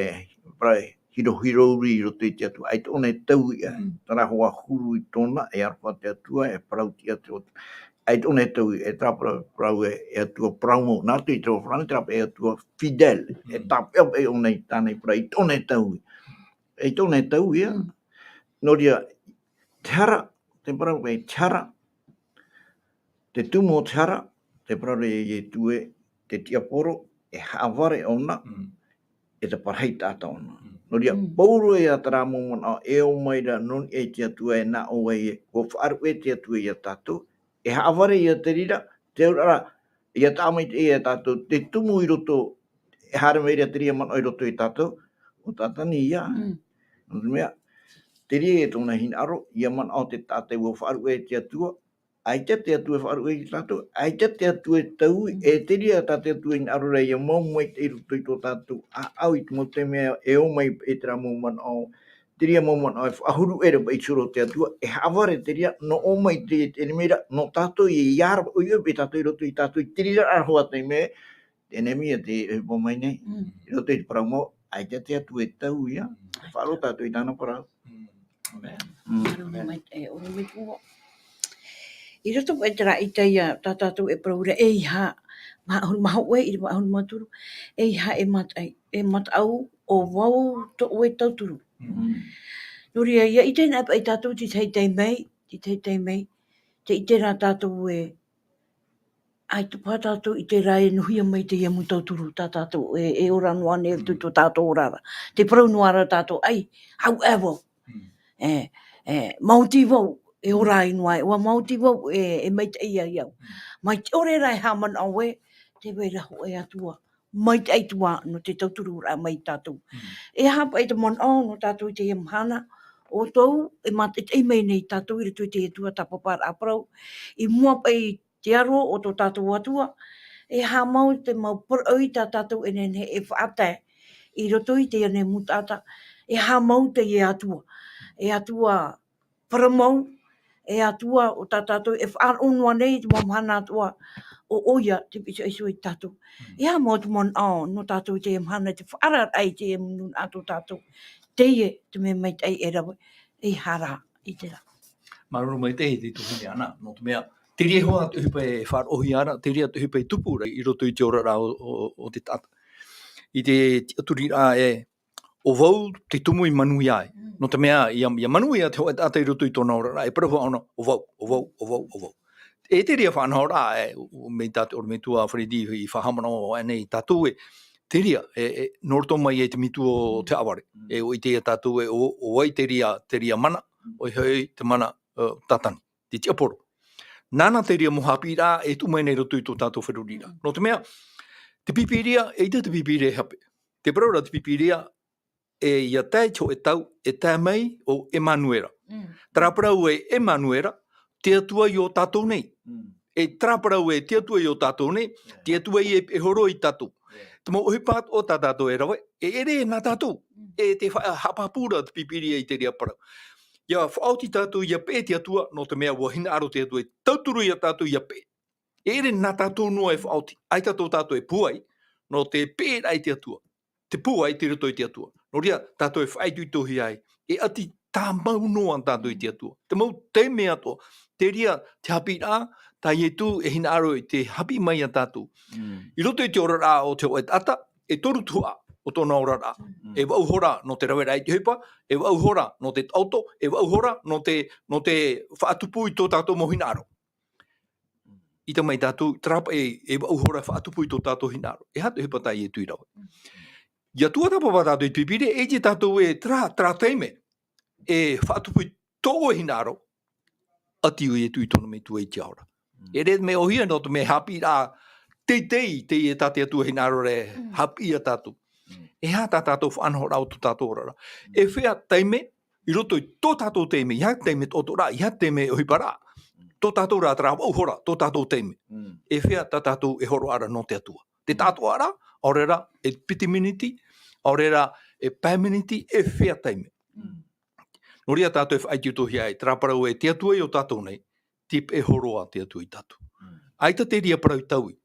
paʻi, hirohiro uri i roto i te Atua, ʻaita ʻōna e taui ā, Mm. terā hoa huru i tōna, e aroha te Atua, e parau tiʻa te Atua. ʻAita ʻōna e taui, e terā parau, parau e, e Atua parau mau. Nā roto i te reo farāni, terā paʻi e Atua fidèle. E Mm. tāpeʻa paʻi ʻōna i tāna i parau, ʻaita ʻōna e taui. ʻAita ʻōna e taui ā. Mm. Nō reira, te hara, te parau paʻi, te hara, te tumu o te hara, te parau ra ia Ietu ē, te tiaporo, e haʻavare ʻōna, Mm. e te parahi taʻata ʻōna. Mm. Nō reira, Mm. pauroa ia terā mau manaʻo, e ō mai ra nō niʻa i te Atua e nā ʻō ai ē, ʻua faʻaruʻe te Atua ia tātou, e haʻavare ia te reira, te auraʻa ra, ʻia taʻa maitaʻi ia tātou, te tumu i roto, e haere mai ra te reira manaʻo i roto ia tātou, ʻo Tātani ia. Mm. Nō te mea, te reira e tōna hinaʻaro, ʻia manaʻo te taʻata ʻua faʻaruʻe te Atua, ʻaita te Atua e faʻaruʻe ia tātou, ʻaita te Atua e taui, Mm. e te reira tā te Atua e hinaʻaro ra ʻia mau maitaʻi i roto i tō tātou ʻāʻau i te mau taime e ō mai e terā mau manaʻo, te reira mau manaʻo e faʻahuru ʻē ra paʻi i te huru o te Atua, e haʻavare te reira, nō ʻō mai te, te reira, nō tātou ia, ʻia ara, ʻoia paʻi tātou i roto i tātou, i te reira ra hoʻi taime, te ʻenemi ē tē ʻohipa mai nei, Mm. i roto i te parau mau, ʻaita te Atua e taui ā, Mm. faʻaroʻo tātou i tāna parau. Mm. Amen. Mm. Māuruuru Amen. mai, e, ʻorometua. I roto paʻi terā ʻītaʻi ā, tā tātou e parau ra, ʻeiaha, maha-, maha ʻoe, ʻīrava ʻahuru mā toru, ʻeiaha e mataʻi, e mataʻu, ʻo vau tō ʻoe tauturu. Mm. Nō reira, ʻia ʻite anaʻe paʻi tātou te tahi taime, te tahi taime, tē ʻite ra tātou ē, ʻaita paha tātou i terā e nō hea mai teie mau tauturu tā tātou e, e ora noa nei atu Mm. tō tātou oraraʻa. Tē parau noa ra tātou, ʻai, hau ʻē vau. Mm. E, e, maoti vau, e Mm. ora ai noa, ʻua maoti vau, e, e maitaʻi ai au. Mm. Mai te ʻore ra e haʻamanaʻo ē, tē vai ra hōʻē Atua. Maitaʻi atoʻa nō te tauturu ra mai ia tātou. Mm. E aha paʻi te manaʻo nō tātou i teie mahana, ʻoutou e mātaʻitaʻi mai nei ia tātou i roto i te Atua tāpaparaʻa parau. I mua paʻi te aro o tō tātou Atua, e haʻamau te mau parau tā tātou e nehenehe e faʻatae i roto i teie nei mau taʻata, e haʻamau teie Atua, e Atua parau mau, e Atua o tā tātou e faʻaroʻo noa nei i te mau mahana atoʻa, ʻo ʻoia te piʻi Iesu ia tātou. Mm. E haʻamau te manaʻo nō tātou i teie mahana, te faʻaararaʻa i teie mau nūnaʻa tō tātou. Teie te mea maitaʻi e rave, e hara i te rā. Māuruuru maitaʻi te tuahine Ana, nō te mea, te reira hoʻi te ʻohipa e faʻaroʻohia ra, te reira te ʻohipa e tupu ra i roto i te oraraʻa o, o, o te taʻata. I te tiʻaturiraʻa ē, ʻo vau te tumu i manuia ai. Mm. Nō te mea, ʻia, ʻia manuia te hōʻē taʻata i roto i tōna oraraʻa, e parau ʻōna, ʻo vau, ʻo vau, ʻo vau, ʻo vau. E te reira faʻanahoraʻa, e, ʻo, mai tā te ʻorometua Freddy i faʻahaʻamanaʻo anaʻe ia tātou ē, te reira, e, e, nō roto mai i te metua o te haʻavare. Mm. E, ʻua ʻite ia tātou ē, ʻo, ʻo vai te reira, te reira mana, Mm. ʻoia hoʻi te mana, ē, Tātani, te tiaporo. Nāna te reira mau haʻapiʻiraʻa e tuʻu mai nei i roto i tō tātou feruriraʻa. Mm. Nō te mea, te Pīpīria, eʻita te Pīpīria e hape. Tē parau ra te Pīpīria, e, ʻia tae i te hōʻē tau, e tae mai ʻo Emanuera. Mm. Terā parau ē Emanuera, te Atua i ō tātou nei. Mm. E terā parau ē te Atua i ō tātou nei, Yeah. te Atua ia e hōroʻa ia tātou. Yeah. Te mau ʻohipa atoʻa tā tātou e rave, e ʻere nā tātou. Mm. E te fa-, haʻapāpū ra te Pīpīria i te reira parau. ʻIa faʻaoti tātou ʻia peʻe te Atua, nō te mea ʻua hinaʻaro te Atua e tauturu ia tātou ʻia peʻe. E ʻere nā tātou noa e faʻaoti. ʻAita tō tātou e pūai, nō te peʻeraʻa i te Atua. Te pūai tei roto i te Atua. Nō reira, tātou e faʻaitoitohia ai. E ʻati tāmau noa tātou i te Atua. Te mau taime atoʻa, te reira te haʻapiʻiraʻa, tā Ietu e hinaʻaro i te haʻapiʻi mai iā tātou. Mm. I roto i te oraraʻa o te hōʻē taʻata, e toru tuhaʻa o tōna oraraʻa. Mm. E vaʻu hora nō te raveraʻa i te ʻohipa, e vaʻu hora nō te taʻoto, e vaʻu hora nō te, nō te faʻatupu i tō tātou mau hinaʻaro. ʻIte mai tātou, terā paʻi e vaʻu hora faʻatupu i tō tātou hinaʻaro. E aha te ʻohipa tā Ietu i rave? Ia tuatāpapa tātou i te Pīpīria, e ʻite tātou ē terā, terā taime, e faʻatupu i tō ʻoe hinaʻaro, ʻati ʻo Ietu i tōna metua i te ao ra. Mm. E ʻere mea ʻōhie nō te mea haʻapiʻiraʻa teitei, teie tā te Atua hinaʻaro ra e Mm. haʻapiʻi iā tātou. Mm. E aha tā tātou faʻanahoraʻa o tō tātou oraraʻa. Mm. E fea taime, i roto i tō tātou taime, ʻeiaha taime taʻoto ra, ʻeiaha taime ʻohipa ra. Mm. Tō tātou rā terā vaʻu hora, tō tātou taime. Mm. E fea tā tātou e hōroʻa ra nō te Atua. Te Mm. taʻatoʻaraʻa, ʻaore rā, e piti miniti, ʻaore rā, e pae miniti, e fea taime. Mm. Nō reira tātou e faʻaitoitohia ai, terā parau ē te Atua i ō tātou nei, te peʻe hōroʻa te Atua ia tātou. Mm. ʻAita te reira parau i taui.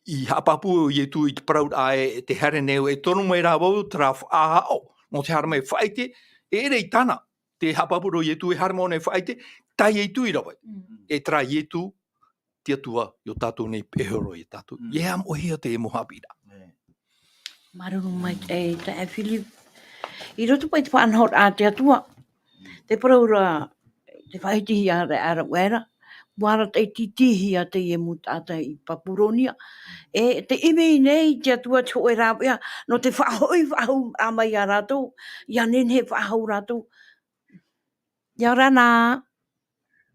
I haʻapāpū ʻo Ietu i te parauraʻa ē, e te haere nei au, e tono mai rā vau terā faʻaʻaʻo, nō te haere mai faʻaʻite, e ʻere i tāna, te haʻapāpū ra ʻo Ietu e haere mai ʻōna e faʻaʻite, tā Ietu i rave. Mm. E terā Ietu, te Atua i ō tātou nei peʻe hōroʻa ia tātou. Mm. E aha ʻohie te mau haʻapiʻiraʻa. Mm. Māuruuru maitaʻi, e, taeaʻe Philip. I roto paʻi te faʻanahoraʻa a te Atua, te parau ra, te faʻahitihia ra, ra, ra, ra, ʻua arataʻi tītīhia teie mau taʻata i Papuronia. E, tē ʻimi nei te Atua te hōʻē rāveʻa, nō te faʻahoʻi faʻahou mai iā rātou, ʻia nehenehe faʻahou rātou. ʻIa ora na.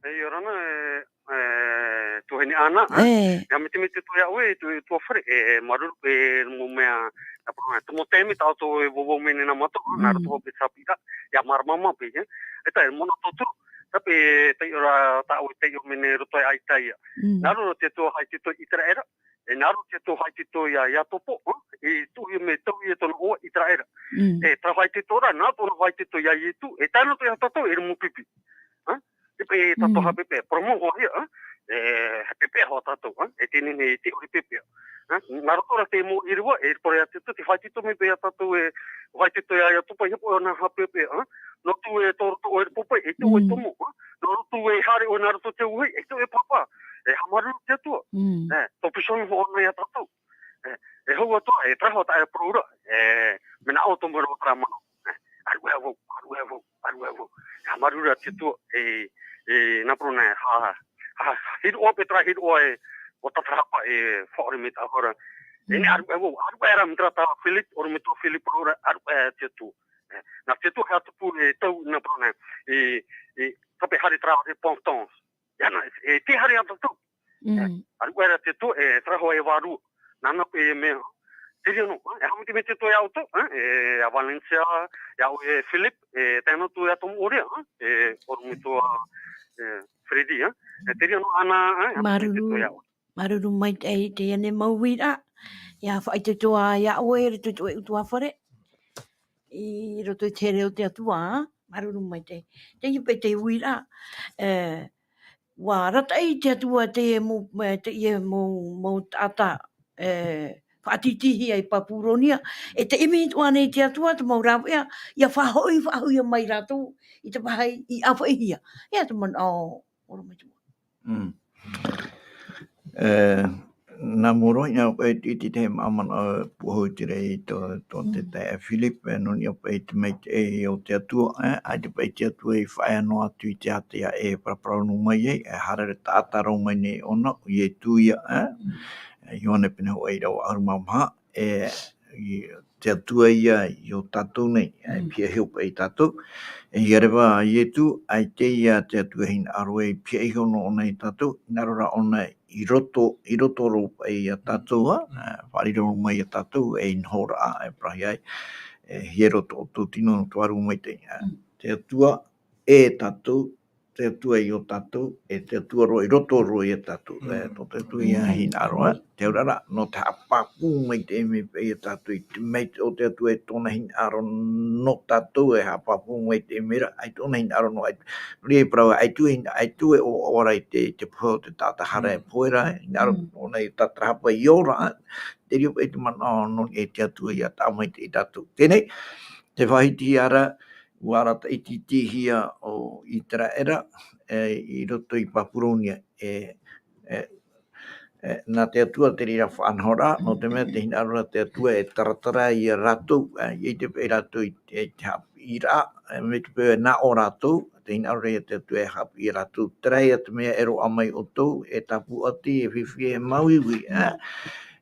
E, ʻia ora na, e, e, tuahine Ana, e? E. ʻIa mitimiti atoʻa iā ʻoe, e, tu-, tuahine, e, māuruuru, e, mau mea, nā parau, e, te mau taime tā ʻoutou e vauvau mai nei nā mātou, nā Mm. roto hoʻi paʻi i te haʻapiʻiraʻa, ʻia māramarama paʻi, e. E tae, manaʻo tauturu, terā paʻi, taiʻo ra, tā ʻoe taiʻo mai nei roto i Aitaia. Mm. Hinaʻaro te Atua faʻaitoito ia ʻĪteraʻera, e hinaʻaro te Atua faʻaitoito ia Iakobo, ā, e tuʻu ia mea tauihaʻa tōna ʻoaʻoa ʻĪteraʻera. Mm. E, terā faʻaitoito ra, nā tōna faʻaitoito ia Ietu, e tae noa atu iā tātou, e rima pipi. Ā? E paʻi tātou Mm. haʻapeʻepeʻe, parau mau hoʻi, ā? E, haʻapeʻepeʻe hoʻi tātou, ā? E teie nei, e te ʻore pepeʻe. Ā? Nā roto rā te mau ʻīrava, e parau iā te Atua, tē faʻaitoito mai paʻi iā tātou, e faʻaitoito ia Iakobo, e hinaʻaro ʻōna haʻapeʻepeʻe, ā? Nō tū e tō roto ʻoe i te pōpō, e tū e Mm. tomo, ā? Nō roto e haere ʻoe nā roto i te auahi, e tū e pāpā. E haʻamāuruuru te Atua. Mm. E, tō pīhaʻi hoʻi ʻōna iā tātou. E, e hau atoʻa, e terā hoʻi tā e parau ra, e, mea nā ʻoutou mau rā manaʻo. E, ʻāruʻe vau, ʻāruʻe vau, ʻāruʻe vau. E haʻamāuruuru te Atua, e, e, nā parau nei, ha, ha, ha, hiroʻa paʻi terā hiroʻa e, ʻo Tatarahapa e faʻaʻore mai tāhora. E, Mm. ʻāruʻe vau, ʻāruʻe ra mai terā tā Philip, ʻorometua Philip parau ra, ʻāruʻe te Atua. E, nā te Atua e tupu e tau nā parau nei, e, e, tāpeʻa haere terā repentance. ʻIa na, e, e tē haere ā tātou. Mm. E, ʻāruʻe ra te Atua, e, terā hoʻi e vārua. Nāna paʻi e mea. Te reira noa, e, e haʻamitimiti atoʻa iā ʻoutou, e, e, iā Valencia, iā ʻoe Philip, e, tae noa atu iā Tom ʻore, e, ʻorometua, e, Freddy, e. E, te reira noa Ana, e, e haʻamitimiti atoʻa iā ʻoutou. Māuruuru maitaʻi i teie nei mau uiraʻa. ʻIa faʻaitoito ā iā ʻoe i roto i tō ʻoe ʻutuāfare. I roto i te here o te Atua, ā? Māuruuru maitaʻi. Teie paʻi te uiraʻa, e, ʻua arataʻi te Atua teie mau, e, teie mau, mau taʻata, e, faʻatītīhia i Papuronia. E tē ʻimi atoʻa nei te Atua, te mau rāveʻa, ʻia faʻahoʻi, faʻahoʻihia mai rātou, i te vāhi i ʻāfaʻihia. E te manaʻo, ʻorometua. Mm. E, nā mua roa, ʻia paʻi te, te, te mau manaʻo, e, pūʻohu i te reira tō, tō te Mm. taeaʻe Philip, e, nō niʻa paʻi i te maitaʻi o te Atua, e, ʻaita paʻi te Atua i faʻaea noa atu i te ātea e paraparau noa mai ai, e haere taʻata roa mai nei ʻōna, ʻo Ietu ia, e, Mm. e, Ioane pene hōʻē ʻīrava ʻahuru mā maha, e, i te Atua ia i ō tātou nei, e, Mm. pihaʻi iho paʻi ia tātou. E, ʻia rave Ietu, ʻaita ia te Atua e hinaʻaro e pihaʻi iho noa ʻōna ia tātou, hinaʻaro rā ʻōna i roto, i roto roa paʻi ia tātou, ā, e, faʻariro mai ia tātou, e, i nohoraʻa, e, parau ai, e, hiero tō, tō tino nō te Vārua Maitaʻi, ā. Mm. Te Atua, e tātou, te Atua i ō tātou, e te Atua roa, i roto roa ia tātou, e, Mm. tō te Atua ia Mm. hinaʻaro, e. Te auraʻa, nō te haʻapāpū maitaʻi mai paʻi ia tātou, i te maitaʻi o te Atua e tōna hinaʻaro nō tātou, e haʻapāpū maitaʻi mai ra, ʻaita tōna hinaʻaro nō, ʻaita, nō reira e parau, ʻaita e, ʻaita e ʻoaʻoa ra i te, te pohe o te taʻata hara e Mm. pohe ra, e, hinaʻaro Mm. ʻōna i Tatarahapa i ora, e. Te reira paʻi te manaʻo nō niʻa i te Atua ʻia taʻa maitaʻi ia tātou. Teie nei, tē faʻahitihia ra, ʻua arataʻi tītīhia ʻo Iteraera, e, i roto i Papuronia, e, e, e, nā te Atua te reira faʻanahoraʻa, nō te mea te hinaʻaro ra te Atua e taratara ia rātou, e, ʻia ʻite paʻi rātou i, i te haʻapiʻiraʻa, e, mai te peu e nā ʻō rātou, te hinaʻaro ra ia te Atua e haʻapiʻi ia rātou, terā ia te mea e roaʻa mai ʻoutou, e tāpūʻati, e fifi, e māuiui, e,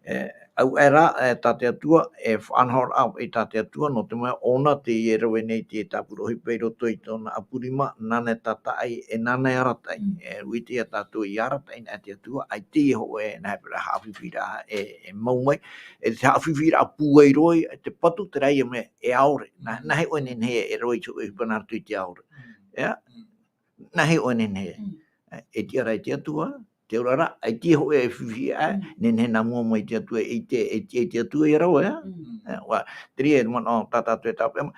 e, auaʻe rā, e, tā te Atua, e faʻanahoraʻa paʻi tā te Atua, nō te mea ʻōna teie e rave nei te tāpura ʻohipa i roto i tōna ʻapu rima, nāna e tātaʻi, e nāna e arataʻi, e, ʻua ʻite ia tātou i arataʻi na te Atua, ʻaita e hōʻē, nā hea paʻi rā haʻafifi ra, e, e mau mai, e te haʻafifi ra pūai roa, e te patu terā ia mea, e ʻaore, nā, nā hea ʻoe e nehenehe e rave i te hōʻē ʻohipa nā roto i te ʻaore. ʻEa? Nā hea ʻoe e nehenehe. E, e tiʻa ra i te Atua, te auraʻa ra, ʻaita e hōʻē e fifi aʻe, nehenehe nā mua mai te Atua, e ʻite, e ʻite, e te Atua ia rave, ʻea? E, ʻua, te reira e manaʻo tā tātou e tāpeʻa mai.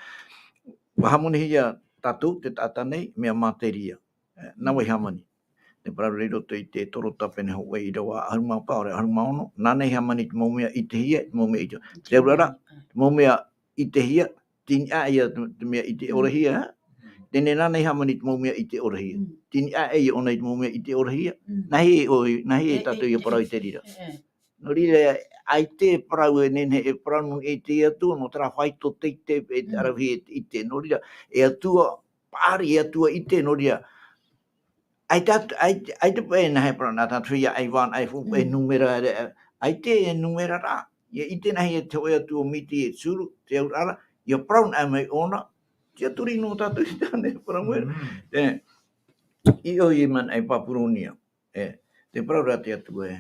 ʻUa hāmanihia tātou te taʻata nei, mea materia. E, nā vai hāmani. Te parau ra i roto i te Torota pene hōʻē ʻīrava ʻahuru mā pae, ʻaore ʻahuru mā ono, nāna i hāmani te mau mea ʻitehia, te mau mea ʻite. Te auraʻa ra, te mau mea ʻitehia, tei niʻa ia te, te mea ʻite ʻorahia, ʻea? Teie nei nāna i hāmani te mau mea ʻite ʻorahia. Tei niʻa ia ʻōna i te mau mea ʻite ʻorahia. Nā hea ʻoe, nā hea tātou ia parau i te reira. Nō reira, ʻaita e parau e nehenehe, e parau nō te Atua, nō terā faito teitei, e te ʻaravihi e te ʻite. Nō reira, e Atua, paʻari, e Atua ʻite, nō reira. ʻAita, ʻaita, ʻaita paʻi nā hea parau, nā tātou ia ʻaivānaʻa, ʻaifū, e numera, e, ʻaita e numera ra. ʻIa ʻite nā hea te hōʻē Atua miti e te suru, te auraʻa ra, ʻia parau na mai ʻōna, tiʻaturi nō tātou i tāna e parau mai ra. E, i ʻō i mana i Papuronia. E, te parau ra te Atua e,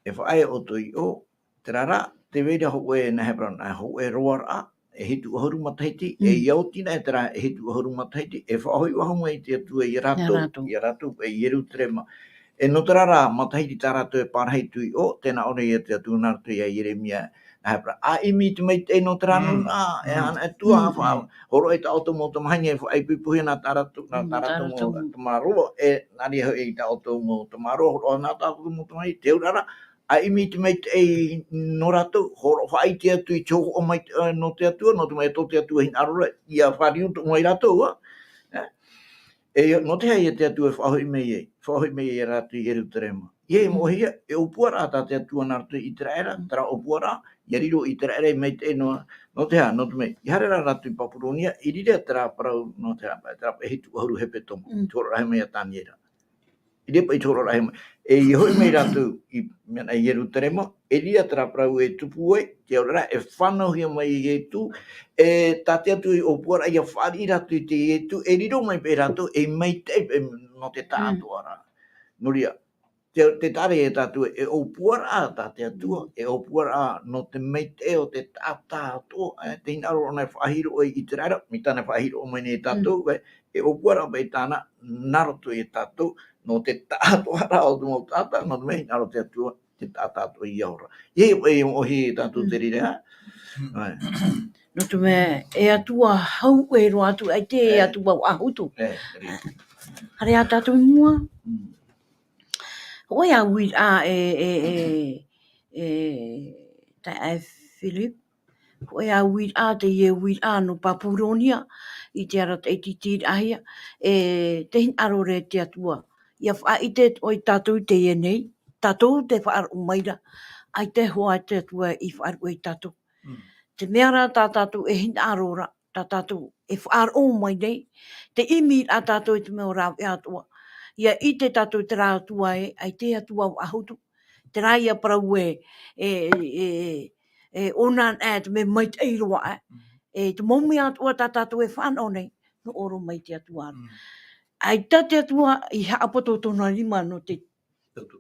e faʻaea ʻoutou i ʻō, terā rā, tē vai ra hōʻē, nā hea parau, nā hōʻē roaraʻa, e hitu ʻahuru matahiti, e ʻia oti na e terā e hitu ʻahuru matahiti, e faʻahoʻi faʻahou mai te Atua ia rātou, ia rātou, e Ierutarema. E nō terā rā matahiti tā rātou e pārahi atu i ʻō, tē nā ʻō ra ia te Atua nā roto ia Ieremia, nā hea parau, ʻa ʻimi i te maitaʻi nō terā nūnaʻa, e ana e tuaʻa, faʻa-, hōroʻa i tā ʻoutou mau tamāhine, e faʻaipoipohia nā tā rātou, nā tā rātou mau tamaroa, e nā reira hoʻi i tā ʻoutou mau tamaroa, hōroʻa nā tā ʻoutou mau tamāhine, te auraʻa ra, ʻa ʻimi i te maitaʻi nō rātou, hōroʻa faʻaʻite atu i te hōhoʻa mai, e, nō te Atua, nō te mea tō te Atua hinaʻaro ra, ʻia fāriu atoʻa mai rātou, ā. E, e, nō te aha ia te Atua e faʻahoʻi mai ai, faʻahoʻi mai ai ia rātou i Ierutarema. ʻIa moʻehia, e ʻōpuaraʻa tā te Atua nā roto i Iteraera, terā ʻōpuaraʻa, ʻia riro Iteraera ei maitaʻi noa, nō te aha, nō te mea, i haere ra rātou i Papuronia, i reira terā parau, nō te aha, terā pae hitu ʻahuru hepetoma, te hōroʻaraʻa mai a Taniera. I reira paʻi te hōroʻaraʻa mai. E ʻia hoʻi mai rātou i, mea nā, i Ierutarema, e reira terā parau e tupu ai, te auraʻa ra, e fānauhia mai e Ietu, e tā te Atua ei ʻōpuaraʻa ʻia fāriʻi rātou i te Ietu, e riro mai paʻi rātou ei maitaʻi paʻi nō te taʻatoʻaraʻa. Nō reira, te, te taʻa ra ia tātou, e ʻōpuaraʻa tā te Atua, e ʻōpuaraʻa nō te maitaʻi o te taʻata atoʻa, e, te hinaʻaro ʻōna e faʻahiroʻa i Iteraera, mai tāna e faʻahiroʻa mai nei ia tātou, e, e ʻōpuaraʻa paʻi tāna, nā roto ia tātou, nō te taʻatoʻaraʻa o te mau taʻata, nō te mea hinaʻaro te Atua, te taʻata atoʻa ia ora. ʻIa, ʻia, ʻia moʻohi tātou te reira, ā? Nō te mea, e Atua hau e roa atu, ʻaita e Atua ʻahutu. E, e. Haere ā tātou i mua. Hōʻē ā uiraʻa e, e, e, e, taeaʻe Philip. Hōʻē ā uiraʻa, teie uiraʻa nō Papuronia, i te arataʻi tītīraʻahia, e te hinaʻaro ra te Atua. ʻIa faʻaʻite ʻoe ia tātou i teie nei, tātou tē faʻaroʻo mai ra, ʻaita e hoa te Atua i faʻaroʻo ia tātou. Te mea rā tā tātou e hinaʻaro ra, tā tātou e faʻaroʻo mai nei, tē ʻimi ra tātou i te mea ʻo rāveʻa atoʻa. ʻIa ʻite tātou terā Atua ē, ʻaita e Atua ʻahutu. Terā ia parau e, e, e, e, ʻōna, e, te mea maitaʻi roa, e. E te mau mea atoʻa tā tātou e fānaʻo nei, nō ʻō roa mai te Atua ra. ʻAita te Atua i haʻapoto tōna rima nō te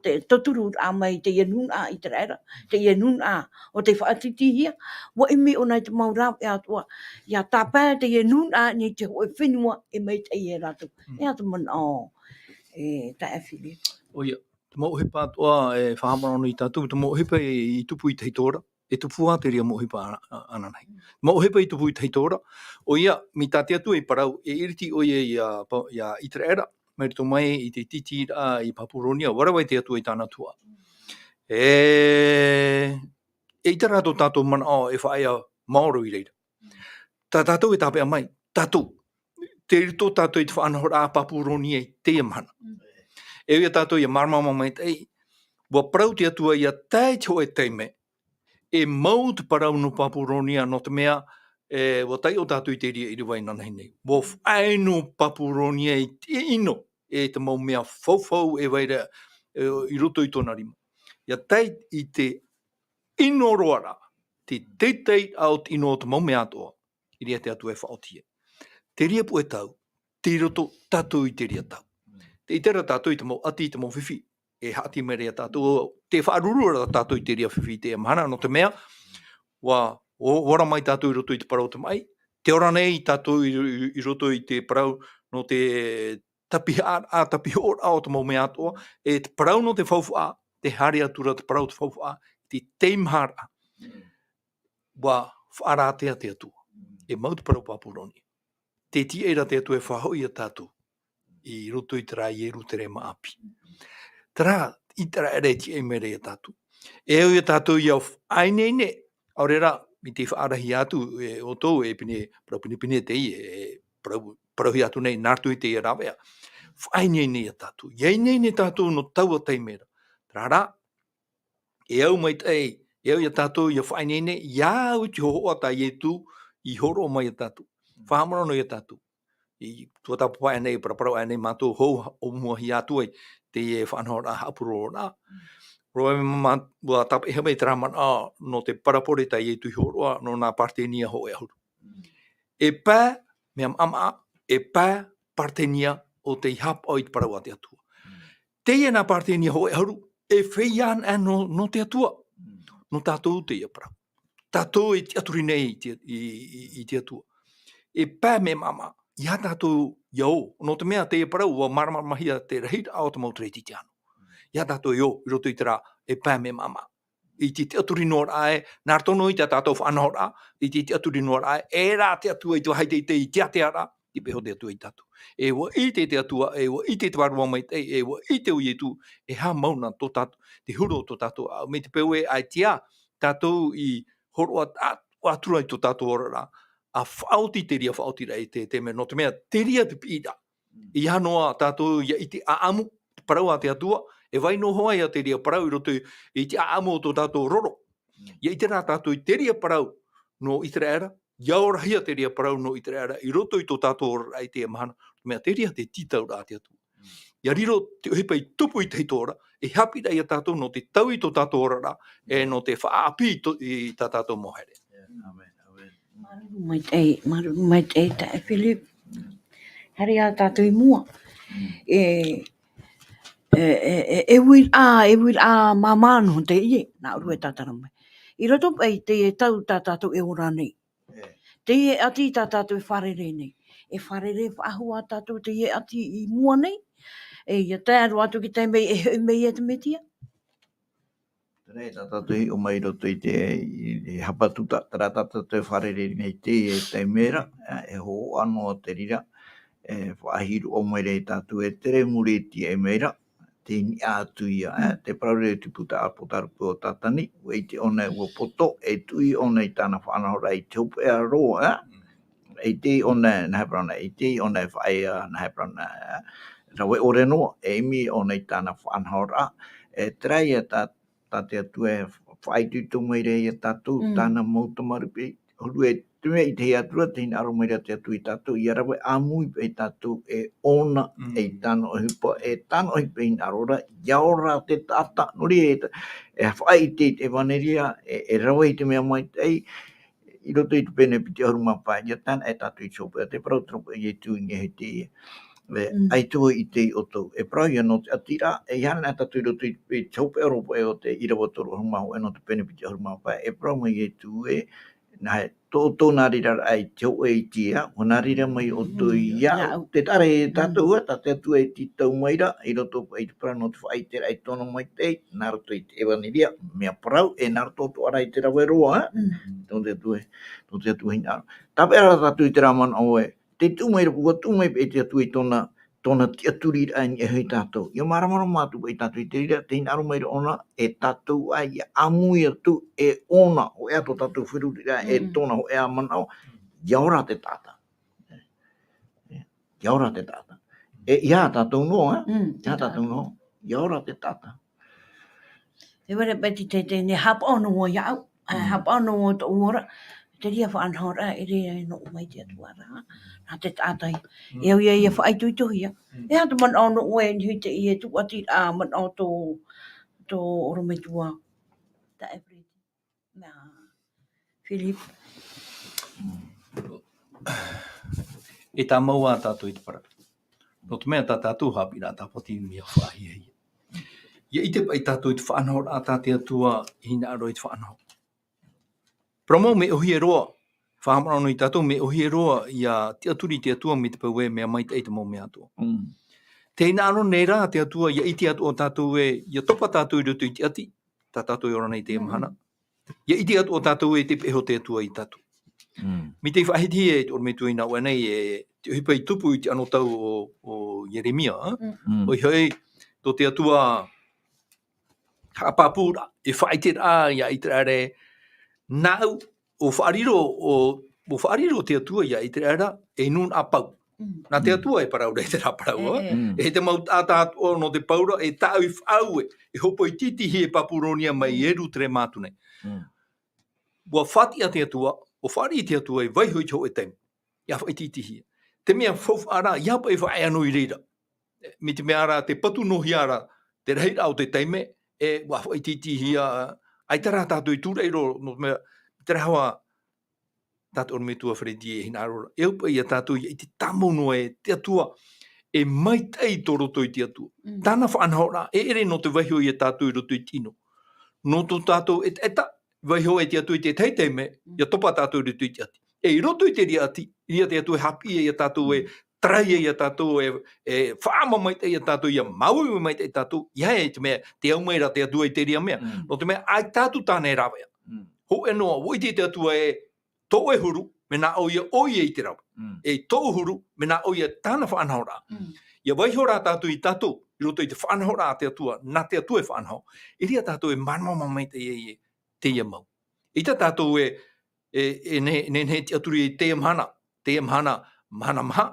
te tauturu mai teie nūnaʻa Iteraera, teie nūnaʻa ʻo tei faʻatītīhia, ʻua ʻimi ʻōna i te mau rāveʻa atoʻa, ʻia tāpae teie nūnaʻa nei te hōʻē fenua e maitaʻi ia rātou. E aha te manaʻo, e, taeaʻe Philip? ʻOia, te mau ʻohipa atoʻa e faʻahaʻamanaʻo nei tātou, te mau ʻohipa i, i tupu i te hītori ra, e tupu ā te reira mau ʻohipa ana-, a-, ananahi. Mau ʻohipa i tupu i te hītori ra, ʻoia, mai tā te Atua i parau, e iriti ʻoia ia pa-, ia Iteraera, mai roto mai i te tītīraʻa i Papuronia, ʻua rave te Atua i tāna tuhaʻa. E, eʻita rā tō tātou manaʻo e faʻaea maoro i reira. Tā tātou e tāpeʻa mai, tātou. Tei roto tātou i te faʻanahoraʻa a Papuronia i teie mahana. E au ia tātou ia māramarama maitaʻi, ʻua parau te Atua ʻia tae i te hōʻē taime, e mau te parau nō Papuronia, nō te mea, e, ʻua taiʻo tātou i te reira ʻīrava inanahi nei. ʻUa faʻaʻino Papuronia i te ʻino, e te mau mea faufaʻa e vai ra, e, i roto i tōna rima. ʻIa tae i te ʻino roa ra, te teitei o te ʻino o te mau mea atoʻa, i reira te Atua e faʻaoti ai. Te reira puʻe tau, tei roto tātou i te reira tau. Tē ʻite ra tātou i te mau ʻati, i te mau fifi, e haʻati mai ra ia tātou, tē faʻaruru ra tātou i te reira fifi i teie mahana, nō te mea, ʻua, ʻo, ʻua ora mai tātou i roto i te parau o te maʻi, tē ora nei tātou i, i, i roto i te parau nō te tapihaʻa, tapihoʻoraʻa o te mau mea atoʻa, e te parau nō te faufaʻa, tē haere atu ra te parau o te faufaʻa, te teimaharaʻa. ʻUa faʻarātea te Atua. E mau te parau Papuronia. Tē tiaʻi ra te Atua e faʻahoʻi ia tātou i roto i terā Ierutarema ʻāpī. Terā ʻĪteraʻera e tiaʻi mai ra ia tātou. E au ia tātou ʻia faʻaineine, ʻaore rā, i te faʻarahi atu, e, ʻoutou, e pine, parau pinepine teie, e, parau, parauhia atu nei, nā roto i teie rāveʻa. Faʻaineine ia tātou. ʻIa ineine tātou nō taua taime ra. Terā rā, e au maitaʻi, e au ia tātou ʻia faʻaineine, ʻia au i te hōhoʻa tā Ietu i hōroʻa mai ia tātou. Faʻahaʻamanaʻo ia tātou. I tuatāpapa aʻe nei, paraparau aʻe nei mātou hou, ʻōmuahia atu ai, teie faʻanahoraʻa haʻapurororaʻa. Roa e mā, ʻua tāpeʻahia mai terā manaʻo nō te parabole tā Ietu i hōroʻa, nō nā Paretenia hōʻē ʻahuru. E pae mea maʻamaʻa, e pae Paretenia ʻo tei haʻapaʻo i te parau a te Atua. Teie nā Paretenia hōʻē ʻahuru, e feiā anaʻe nō, nō te Atua. Nō tātou teie parau. Tātou e tiʻaturi nei i te, i, i, i te Atua. E pae mea maʻamaʻa, ʻia tātou ʻia ō, nō te mea teie parau, ʻua māramaramahia te rahiraʻa o te mau Kerisetiano. ʻIa tātou e ō, i roto i terā, e pae mea maʻamaʻa. I te tiʻaturi noa ra ē, nā roto noa i tā tātou faʻanahoraʻa, i te tiʻaturi noa ra ē, e rā te Atua i te vāhi teitei i te ātea ra, i pēhea te Atua ia tātou. E ʻua ʻite te Atua, e ʻua ʻite te Vārua Maitaʻi, e ʻua ʻite ʻo Ietu, e haʻamau na tō tātou, te huru o tō tātou ʻāʻau. Mai te peu ē, ʻaita tātou i hōroʻa atu, atu ra i tō tātou oraraʻa, ʻa faʻaoti te reira faʻaotiraʻa i te, te mea, nō te mea, te reira te piʻiraʻa. ʻEiaha noa tātou ʻia ʻite ʻāʻamu, te parau a te Atua, e vai noa hoʻi ia te reira parau i roto i te ʻāʻamu o tō tātou roro. ʻIa ʻite rā tātou i te reira parau nō ʻĪteraʻera, ʻia orahia te reira parau nō ʻĪteraʻera, i roto i tō tātou oraraʻa i teie mahana, mea te reira te tītauraʻa a te Atua. ʻIa riro te ʻohipa i tupu i te hito ora, e haʻapiʻiraʻa ia tātou nō te taui i tō tātou oraraʻa, e nō te faʻaʻāpī i tō, i tā tātou mau haere. ʻĀmene, ʻāmene. Māuruuru maitaʻi, māuruuru maitaʻi taeaʻe Philip. Haere ā tātou i mua. E, e, e, e, e uiraʻa, e uiraʻa māmā noa teie, nā ʻō e tātara mai. I roto paʻi i teie tau tā tātou e ora nei. Teie ʻati tā tātou e fārerei nei. E fārerei faʻahou ā tātou teie ʻati i mua nei. E, ʻia tae roa atu i te taime e hoʻi mai ai te Mesia. Terā tā tātou i hiʻo mai i roto i te, i, i Hapatuta, terā tā tātou e fārerei nei i teie taime ra, e, e hōhoʻa noa te reira, e faʻahiroʻa mai ra ia tātou e tere muri e tiaʻi mai ra, tei niʻa atu ia, e, te parau ra i te puta ʻĀpōtarupo o Tātani, ʻua ʻite ʻōna ʻua poto, e tuʻi ʻōna i tāna faʻanahoraʻa i te hopeʻa roa, e, e ʻite ʻōna, nā hea parau na, e ʻite ʻōna e faʻaea, nā hea parau na, e, rave ʻore noa, e ʻimi ʻōna i tāna faʻanahoraʻa, e, terā ia tā, tā te Atua e faʻaitoito mai ra ia tātou, tāna mau tamariʻi, huru e te mea i te hea atu ra, tē hinaʻaro mai ra te Atua ia tātou, ʻia rave ʻāmui paʻi tātou e ʻōna, e i tāna ʻohipa, e tāna ʻohipa e hinaʻaro ra, ʻia ora te taʻata, nō reira e ta-, e faʻaʻite i te ʻevanelia, e, e rave i te mea maitaʻi, i roto i te pene piti ʻahuru mā pae, ʻia tae noa tātou i te hopeʻa, te parau tō Ietu i niʻa i te, e, ʻaita vau i ʻite ia ʻoutou. E parau ia nō te ʻati ra, e ʻia haere noa tātou i roto i te, i te hopeʻa roa paʻi o te ʻīrava toru ʻahuru mā hōʻē nō te pene piti ʻahuru mā pae, e parau mai Ietu ē, nā hea, tō, tō ʻoutou nā reira ra i te hōʻē i te ea, ʻua nā reira mai ʻoutou iāʻu. Te taʻa ra ia tātou, ā, tā te Atua e tītau mai ra, i roto paʻi i te parau nō te faʻaʻiteraʻa i tōna maitaʻi, nā roto i te ʻevanelia, mea parau, e nā roto atoʻa ra i te rave roa, ā? Tō te Atua, tō te Atua hinaʻaro. Tāpeʻa ra tātou i terā manaʻo ē, tē tuʻu mai ra, ʻua tuʻu mai paʻi te Atua i tōna, tōna tiʻaturiraʻa i niʻa iho ia tātou. ʻIa māramarama atu paʻi tātou i te reira, tē hinaʻaro mai ra ʻōna, e tātou ā ʻia ʻāmui atu, e ʻōna, hōʻē ā tō tātou feruriraʻa, e tōna hōʻē ā manaʻo, ʻia ora te taʻata. ʻia ora te taʻata. E, ʻeiaha tātou noa, ā? Mm, ʻeiaha tātou noa, ʻia ora te taʻata. Te vere peti te, te, ne haʻapaʻo noa iāʻu, ā, haʻapaʻo noa tōʻu ora, te reira faʻanahoraʻa, e riro noa mai te Atua ra, nā te taʻata ia. E au ia, ʻia faʻaitoitohia. E aha te manaʻo noa e nihi te, i e tūʻati, ā, manaʻo tō, tō ʻorometua, taeaʻe Fred. Nā Philip. E tāmau ā tātou i te parau. Nō te mea tā tātou haʻapiʻiraʻa tāpati mea faʻahiahia. ʻIa ʻite paʻi tātou i te faʻanahoraʻa tā te Atua i hinaʻaro i te faʻanaho. Parau mau mea ʻōhie roa, faʻahaʻamanaʻo noa tātou mea ʻōhie roa ʻia tiʻaturi te Atua mai te peu ē mea maitaʻi te mau mea atoʻa. Mm. Tē hinaʻaro nei rā te Atua ʻia ʻite atoʻa tātou ē, ʻia topa tātou i roto i te ati, tā tātou e ora nei i teie mahana. ʻIa ʻite atoʻa tātou ē tei peʻe iho te Atua ia tātou. Mm. Mai te faʻahitihia e te ʻorometua i nā ʻō nei ē, te ʻohipa i tupu i te anotau o, o Ieremia, ā? Mm. ʻOia hoʻi, tō te Atua haʻapāpūraʻa, e faʻaʻiteraʻa ia ʻĪteraʻera, nāʻu, ʻua faʻariro, ʻua, ʻua faʻariro te Atua ia ʻĪteraʻera, e nūnaʻa pau. Mm. Nā te Atua e parau ra i terā parau, ā? E, e. Mm. E te mau taʻata atoʻa nō te paura, e tāʻu i faʻaue, e hōpoi tītihia e Papuronia mai Ierutarema atu nei. Mm. ʻUa faʻatiʻa te Atua, ʻua fāriʻi te Atua e vaiho i te hōʻē taime. ʻIa faʻatītihia. Te mea faufaʻa ra, ʻeiaha paʻi e faʻaea noa i reira. Mai te mea ra, tē patu noa hia ra te rahiraʻa o te taime, e ʻua faʻatītihia, ʻaita rā tātou i tūraʻi roa, nō te mea, terā hoʻi, tā te ʻorometua Fred e hinaʻaro ra. E au paʻi ia tātou ʻia ʻite tāmau noa ē te Atua, e maitaʻi tō roto i te Atua. Mm. Tāna faʻanahoraʻa, e ʻere nō te vaiho ia tātou i roto i te ʻino. Nō tō tātou ʻetaʻeta, vaiho e te Atua i te tahi taime, ʻia topa tātou i roto i te ati. E i roto i te reira ati, ia te Atua e haʻapiʻi ia tātou e tarai ia tātou, e, e faʻaʻama maitaʻi ia tātou, ʻia māuiui maitaʻi tātou, ʻeiaha e te mea, tē au mai ra te Atua i te reira mea. Mm. Nō te mea, ʻaita atu tāna e rāveʻa. Mm. Hōʻē noa, ʻua ʻite te Atua ē, tō ʻoe huru, mea nā ʻoia ʻoia i te rave. Mm. E tōʻu huru, mea nā ʻoia tāna faʻanahoraʻa. Mm. ʻIa vaiho rā tātou ia tātou, i roto i te faʻanahoraʻa a te Atua, nā te Atua e faʻanaho. I reira tātou e māramarama maitaʻi ai ē, teie mau. ʻEita tātou e, e, e nehenehe, nehenehe e tiʻaturi i teie mahana, teie mahana, mahana maha,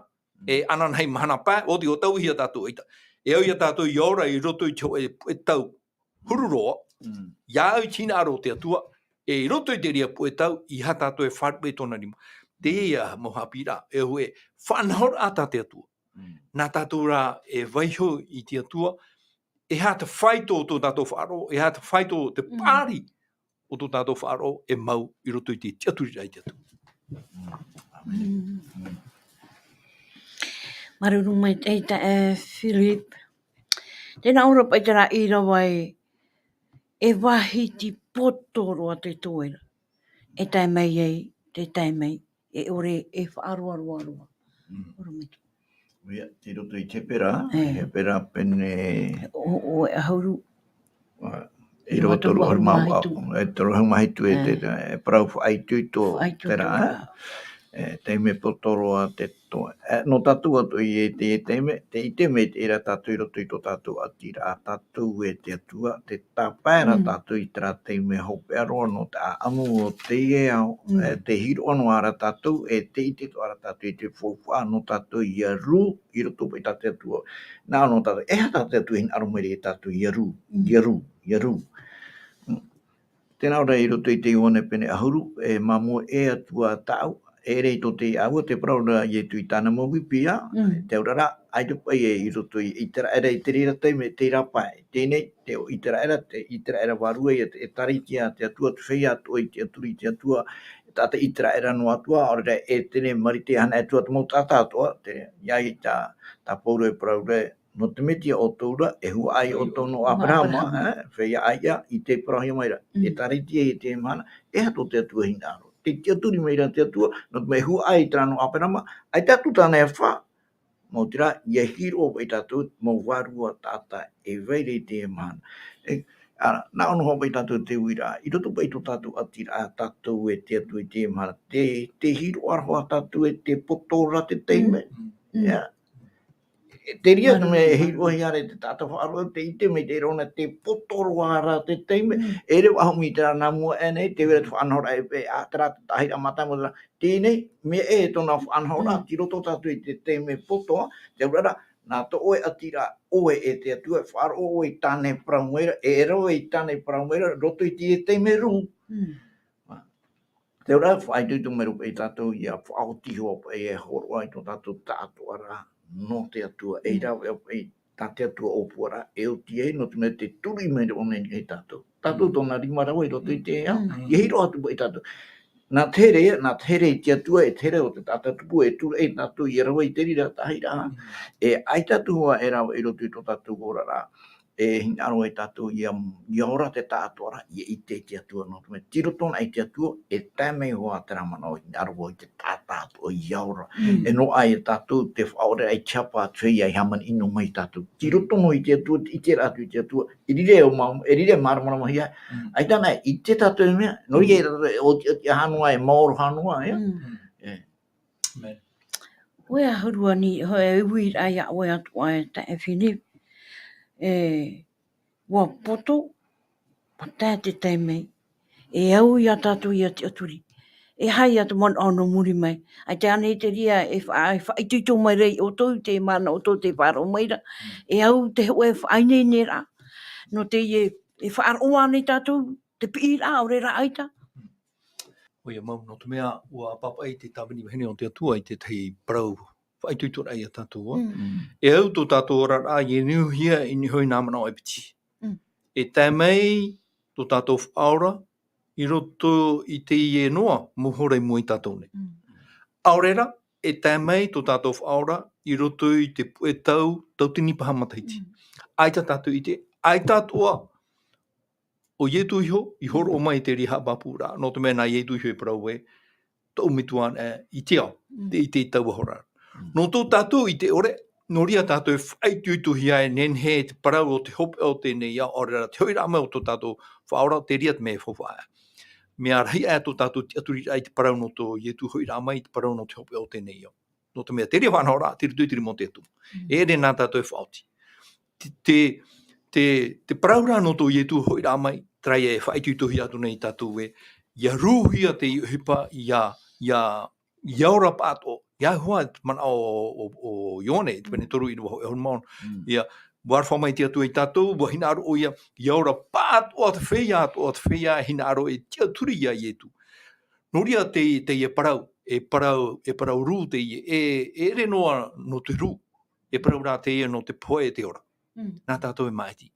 e ananahi mahana pae, ʻo te ʻua tauihia tātou ʻaita. E au ia tātou ʻia ora i roto i te hōʻē, e tau huru roa, Mm. ʻia au i te hinaʻaro o te Atua, e i roto i te reira puʻe tau, ʻeiaha tātou e fāriʻi i tōna rima. Teie mau haʻapiʻiraʻa, e au e faʻanahoraʻa tā te Atua. Mm. Nā tātou rā e vaiho i te Atua, e aha te faito o tō tātou faʻaroʻo, e aha te faito o te Mm. pāri o tō tātou faʻaroʻo e mau i roto i te tiʻaturiraʻa i te Atua. Mm. ʻĀmene. Mm. Mm. Māuruuru maitaʻi, e, Philip. Tē nā ʻō ra paʻi terā ʻīrava ē, e vāhi tīpoto roa te toe ra. E tae mai ai, te tae mai, e ʻore, e faʻaroaroa roa. Mm. ʻOrometua. ʻOia, tei roto i te Hepera, E. Hepera pene ʻo, ʻo e ʻahuru. ʻIrava toru ʻahuru mā hitu. E toru ʻahuru mā hitu e te, e parau faʻaitoito terā, e, taime poto roa te toe. E, nō tātou atoʻa i te, te taime, te, i te mea i te reira tātou i roto i tō tātou ʻati ra, tātou e te Atua, tē tāpae ra tātou i terā taime hopeʻa roa nō te ʻaʻamu o teie ao, e, tē hiroʻa noa ra tātou, e tē ʻite atoʻa ra tātou i te faufaʻa nō tātou ʻia rū, i roto paʻi tā te Atua. Nā ʻō nō tātou, e aha tā te Atua e hinaʻaro mai ra ia tātou ʻia rū, ʻia rū, ʻia rū. Tē nā ʻō ra i roto i te Ioane pene ʻahuru, e māmua ē Atua tāʻu, e ʻere i tō te ʻāua, tē parau ra Ietu i tāna mau pipi, te auraʻa, ʻaita paʻi e i roto i ʻĪteraʻera i te reira taime, te reira pae, teie nei, te ʻo ʻĪteraʻera, te ʻĪteraʻera vārua ia, te ʻĒtārētia a te Atua, te feiā atoʻa i tiʻaturi i te Atua, taʻata ʻĪteraʻera noa atoʻa, ʻaore rā e tē marite ana atu ā te mau taʻata atoʻa, te, ʻia ʻite tā, tā Pauro e parau ra, nō te mea ʻoutou ra, e huaʻai ʻoutou nō ʻĀperahama, ʻĀperahama. E, feiā ʻāiʻa, i te parauhia mai ra, ʻĒtārētia i teie mahana, e aha tō te Atua hinaʻaro. Tē tiʻaturi mai ra te Atua, nō te mea e huaʻai terā nō ʻĀperahama, ʻaita atu tāna e fā, Mau terā, ʻia hiroʻa paʻi tātou, mau vārua taʻata e vai ra i teie mahana. E, ā, nā ʻō noa paʻi tātou te uiraʻa, i roto paʻi tō tātou ʻati ra, tātou e te Atua i teie mahana, tē, tē hiroʻa ra hoʻi tātou e tē poto ra te taime. Mm. Mm. ʻIa. Te reira te mea e hiʻohia ra te taʻata faʻaroʻo, te ʻite mai te reira nā te poto roa ra te taime, e reva ahumi te rā nā mua e nei, te vera te faʻanahoraʻa e, e, a, te rā te tahi rā mātāmua rā, tēnei, mea e tōna faʻanahoraʻa, tiro tō tātou i te taime poto, te aura rā, nā tō ʻoe ʻati rā, ʻoe e te Atua, e faʻaroʻo ʻoe i tāne parau mai ra, e rave i tāne parau mai ra, roto i te taime rū. Te ora, faʻaitoito mai roa paʻi tātou ia faʻaoti hoʻi paʻi e hōroʻa i tō tātou taʻatoʻaraʻa nō te Atua, e rave paʻi tā te Atua ʻōpuaraʻa, e oti ai, nō te mea te turu mai roa nei e tātou. Tātou tōna rima rave i roto i te ao, ia hiʻo atu paʻi tātou. Nā te here, nā te here i te Atua, e te here o te taʻata tupu, e turu ai tātou ia rave i te reira tahi rā. E ʻaita atu hoʻi e rave i roto i tō tātou oraraʻa, e hinaʻaro ai tātou ia, ia ora te taʻatoʻaraʻa, ia ʻite i te Atua, nō te mea, tiro tōna i te Atua, e tae mai hoʻi te rā manaʻo, hinaʻaro i te taʻata atoʻa ia ora. E noaʻa ia tātou te faʻaoreraʻa i te hapa atu, ia i hāmani ʻino mai tātou. Tiro tōna i te Atua, te ʻiteraʻa atu i te Atua, e riro e mā-, e riro e māramarama hia. ʻAita nā, ʻite tātou e mea, nō reira e, o, o, e hānua, e maoro hānua, ē. E. Amen. ʻOe ʻahuru ani, hōʻē uiraʻa ia ʻoe atoʻa e taeaʻe Philip. E, ʻua poto, ʻua tae te taime, e au ia tātou ia tiʻaturi. E aha ia te manaʻo nō muri mai. ʻAita anei te reira e fa-, e faʻaitoito mai ra ia ʻoutou i te mana o tō te faʻaroʻo mai ra. E au te hōʻē faʻaineineraʻa. Nō te, e, e faʻaroʻo ānei tātou, te piʻiraʻa, ʻaore rā ʻaita. ʻOia mau, nō te mea, ʻua pāpaʻi te tāvini vahine o te Atua i te tahi parau faʻaitoitoraʻa ia tātou, ā. E au tō tātou oraraʻa, e niuhia i niʻa hoʻi nā manaʻo e piti. E tae mai tō tātou faʻaora i roto i teie noa, mau hora i mua ia tātou nei. ʻAore rā, e tae mai tō tātou faʻaora i roto i te puʻe tau, tauatini paha matahiti. ʻAita tātou i ʻite, ʻaita atoʻa, ʻo Ietu iho, i hōroʻa mai i te reira haʻapāpūraʻa, nō te mea nā Ietu iho e parau ē, tōʻu Metua, e, i te ao, te, i te taua hora. Nō tō tātou ʻite ʻore, nō reira tātou e faʻaitoitohia e nehenehe te parau o te hopeʻa o teie nei ao, ʻaore rā te hoʻiraʻa mai o tō tātou faʻaora, te reira te mea e faufaʻa. Mea rahi aʻe tō tātou tiʻaturiraʻa i te parau nō tō Ietu hoʻiraʻa mai i te parau nō te hopeʻa o teie nei ao. Nō te mea, te reira faʻanahoraʻa, te roto i te rima o te Atua. E ʻere nā tātou e faʻaoti. Te, te, te, te parau rā nō tō Ietu hoʻiraʻa mai, terā ia e faʻaitoitohia atu nei ia tātou ē, ia rūhia teie ʻohipa, ia, ia, ia ora pāʻatoʻa, ia hoʻi te manaʻo o, o, o Ioane, te pene toru ʻīrava hōʻē ʻahuru mā ono. Ia, ʻua aroha mai te Atua ia tātou, ʻua hinaʻaro ʻoia, ia ora pāʻatoʻa te feiā, atoʻa te feiā, e hinaʻaro e tiʻaturi ia Ietu. Nō reira te, teie parau, e parau, e parau rū teie, e, e ʻere noa nō te rū, e parau rā teie nō te pohe e te ora. Nā tātou e māʻiti.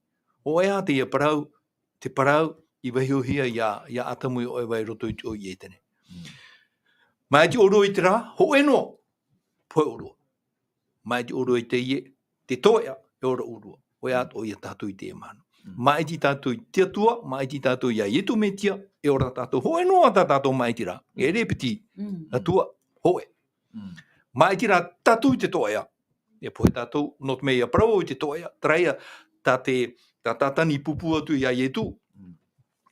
ʻOia teie parau, te parau i vaihohia ia, ia Atamu e ʻo Eva i roto i te ʻō i Etene. Māʻiti ʻōrua i terā, hōʻē noa, pohe ʻōrua. Māʻiti ʻōrua i teie, te toeʻa, e ora ʻōrua. ʻOia atoʻa ia tātou i teie mahana. Māʻiti tātou i te Atua, māʻiti tātou ia Ietu Metia, e ora tātou. Hōʻē noa tā tātou māʻitiraʻa. E ʻere piti, Atua, hōʻē. Māʻiti rā tātou i te toeʻa. E pohe tātou, nō te mea ia parau i te toeʻa, terā ia, tā te, tā Tātani i pūpū atu ia Ietu,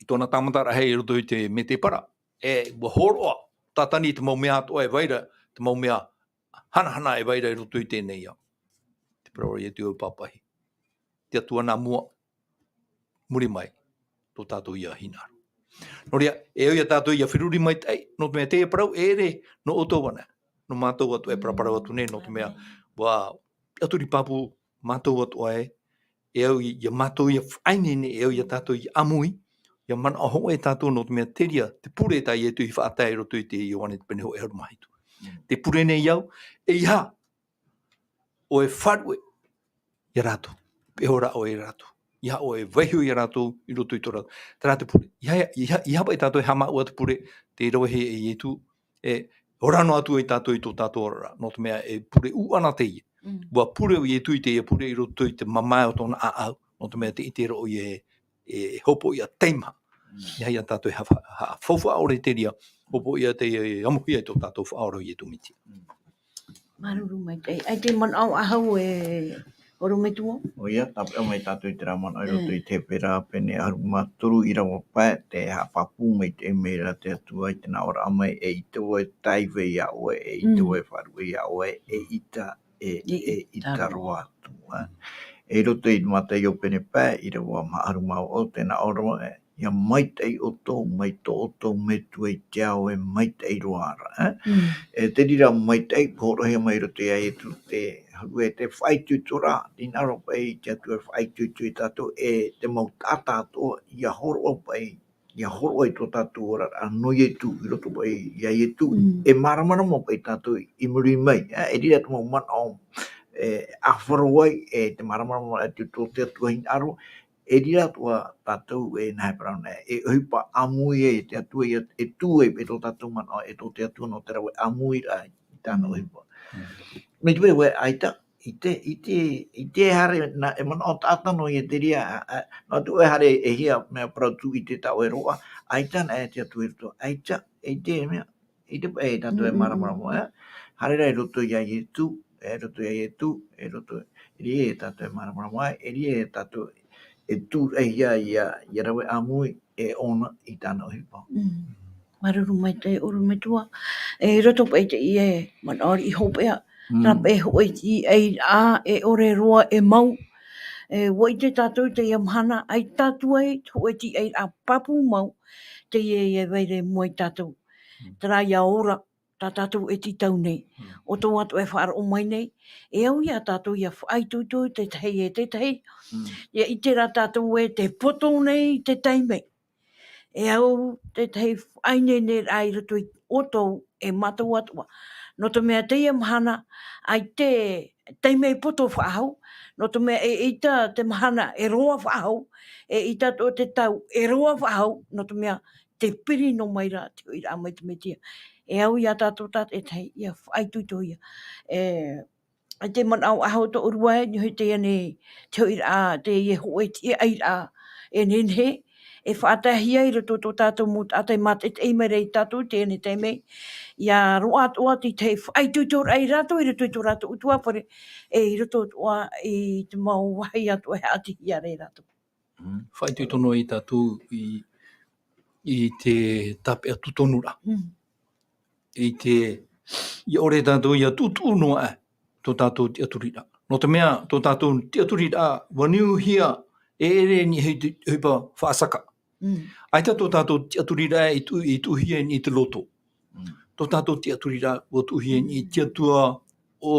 i tōna tāmataraʻa i roto i te mētēpara. E, ʻua hōroʻa, Tātani te mau mea atoʻa e vai ra, te mau mea hanahana e vai ra i roto i teie nei ao. Te parau ra Ietu e pāpaʻi. Te Atua nā mua, muri mai, tō tātou ia hinaʻaro. Nō reira, e au ia tātou ia feruri maitaʻi, nō te mea teie parau, e ʻere, nō ʻoutou anaʻe. Nō mātou atoʻa e paraparau atu nei, nō te mea, ʻua tiʻaturi pāpū mātou atoʻa ē, e au i, ia mātou ia faʻaineine, e au ia tātou ia ʻāmui, ia manaʻo hōʻē tātou nō te mea te reira, te pure tā Ietu i faʻatae i roto i te Ioane te pene hōʻē ʻahuru mā hitu. Te pure nei au, ʻeiaha ʻoe e faʻaruʻe ia rātou, e ora ʻoe ia rātou. ʻEiaha ʻoe e vaiiho ia rātou i roto i tō rātou. Terā te pure. ʻEiaha, ʻeiaha, ʻeiaha paʻi tātou e haʻamāuʻa te pure, tei ravehia e Ietu, e ora noa atu ai tātou i tō tātou oraraʻa, nō te mea e pure ʻūʻana teie. ʻUa pure ʻo Ietu i teie pure i roto i te mamae o tōna ʻāʻau, nō te mea tē ʻite ra ʻoia e, e hopoiʻa teimaha. ʻEiaha ia tātou e ha-, ha-, faufaʻa ʻore te reira, hopoiʻa tei amuhia i tō tātou Faʻaora ʻo Ietu Metia. Māuruuru maitaʻi. ʻAita e manaʻo ʻahau e ʻorometua? ʻOia, tāpeʻa mai tātou i terā manaʻo i roto i te Hepera, pene ʻahuru mā toru ʻīrava pae, tē haʻapāpū maitaʻi mai ra te Atua i te nā ʻōraʻa mai, eʻita vau e tāiva ia ʻoe, eʻita vau e faʻaruʻe ia ʻoe, eʻita e, e ʻita roa atu, ā. E roto i te Mātaio pene pae, ʻīrava maha ʻahuru mā vaʻu, tē nā ʻō ra, ē, ʻia maitaʻi ʻoutou mai tō ʻoutou Metua i te ao e maitaʻi roa ra, ē. Mm. E te reira maitaʻi, hōroʻahia mai roto iā Ietu te hōʻē, te faʻaitoitoraʻa, tē nā ʻō ra paʻi te Atua e faʻaitoito iā tātou, e te mau taʻata atoʻa, ʻia hōroʻa paʻi, ʻia hōroʻa i tō tātou oraraʻa nō Ietu, i roto paʻi iā Ietu, mm, e māramarama paʻi tātou i muri mai, ā, e reira te mau manaʻo, e, ʻāfaro ai, e te māramarama atu tō te Atua hinaʻaro, e reira atoʻa tātou e nā hea parau na, e ʻohipa ʻāmui ai te Atua ia, e tū ai paʻi tō tātou manaʻo, e tō te Atua nō te rave ʻāmuiraʻa i tāna ʻohipa. Mm. Mai te mea, ʻaita, ʻite, ʻite, ʻite e haere na, e manaʻo taʻata noa ia te reira, ā, ā, nō te ʻoe haere e hia mea parau tū ʻite tā ʻoe roaʻa, ʻaita na e te Atua i roto, ʻaita, ʻite e mea, ʻite paʻi tātou e māramarama, ē? Haere rā i roto iā Ietu, e roto iā Ietu, e roto, e reira tātou e māramarama ai, e reira tātou e tūraʻihia ʻia, ʻia rave ʻāmui, e ʻōna i tāna ʻohipa. Mm. Māuruuru maitaʻi, ʻorometua. E roto paʻi i teie manaʻo i hopeʻa, mm, terā paʻi hōʻē tiaʻiraʻa e ʻore roa e mau. E, ʻua ʻite tātou i teie mahana, ʻaita atu ai te hōʻē tiaʻiraʻa pāpū mau, teie e vai ra i mua ia tātou. Mm. Terā ïa ora, tā tātou e tītau nei. Mm. ʻO tō atoʻa e faʻaroʻo mai nei, e au ia tātou ʻia faʻaitoito tētahi e tētahi. Mm. ʻIa ʻite rā tātou ē tē poto nei te taime. E au tētahi faʻaineineraʻa i roto ia ʻoutou e mātou atoʻa. Nō te mea teie mahana, ʻaita te taime e poto faʻahou, nō te mea e ʻita te mahana e roa faʻahou, e ʻita atoʻa te tau e roa faʻahou, nō te mea tē piri noa mai ra te hoʻiraʻa mai te Mesia. E au ia tātou tātaʻitahi ʻia faʻaitoitohia. E, e te manaʻo ʻaho tōʻu roa e, niʻa i teie nei, te hoʻiraʻa, teie hōʻē tiaʻiraʻa e nehenehe, e faʻataehia i roto tō tātou mau taʻata e mātaʻitaʻi mai ra ia tātou i teie nei taime, ʻia roaʻa atoʻa te tahi faʻaitoitoraʻa ia rātou i roto i tō rātou ʻutuāfare, e i roto atoʻa i te mau vāhi atoʻa e haʻatihia ra ia rātou. Mm. Faʻaitoito noa ia tātou i, i te tāpeʻa tūtonuraʻa. Mm. I te, ʻia ʻore tātou ʻia tuʻutuʻu noa aʻe tō tātou tiʻaturiraʻa. Nō te mea, tō tātou tiʻaturiraʻa, ʻua niuhia e ʻere i niʻa i te ʻohipa faʻasaka. Mm. ʻAita tō tātou tiʻaturiraʻa i tuʻu, i tuʻuhia i niʻa i te loto. Mm. Tō tātou tiʻaturiraʻa, ʻua tuʻuhia i niʻa i te Atua o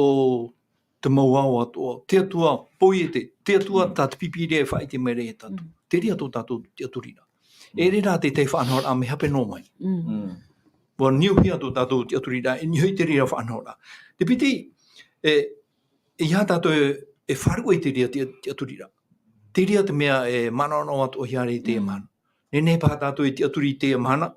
te mau ao atoʻa, te Atua poiete, te Atua, mm, tā te Pīpīria e faʻaʻite mai ra ia tātou. Mm. Te reira tō tātou tiʻaturiraʻa. Mm. E ʻere rā te tahi faʻanahoraʻa mea hape noa mai. Mm. Mm. ʻUa niuhia tō tātou tiʻaturiraʻa, e niʻa i te reira faʻanahoraʻa. Te piti, e, ʻeiaha tātou e, e faʻaruʻe i te reira tiʻa-, tiʻaturiraʻa. Te reira te mea e manaʻonaʻo atoʻahia ra i teie, mm, mahana. Nehenehe paha tātou e tiʻaturi i teie mahana,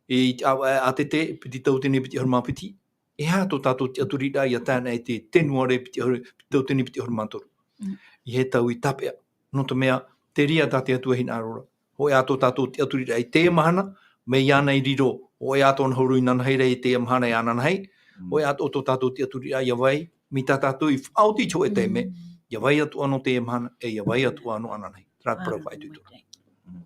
i te ʻāvaʻe ʻātete, piti tauatini piti ʻahuru mā piti. E aha tō tātou tiʻaturiraʻa ʻia tae ana i te Tenuare piti ʻahuru, piti tauatini piti ʻahuru mā toru. Mm. I te tau i tāpeʻa. Nō te mea, te reira tā te Atua e hinaʻaro ra. Hōʻē ā tō tātou tiʻaturiraʻa i teie mahana, mai iāna i riro, hōʻē ā tōna huru inanahi ra i teie mahana e ananahi, mm, hōʻē ā tō, tō tātou tiʻaturiraʻa ʻia vai, mai tā tātou i faʻaoti i te hōʻē taime, mm, ʻia vai atoʻa nō teie mahana, e ʻia vai atoʻa nō ananahi. Terā te parau faʻaitoito. Mm.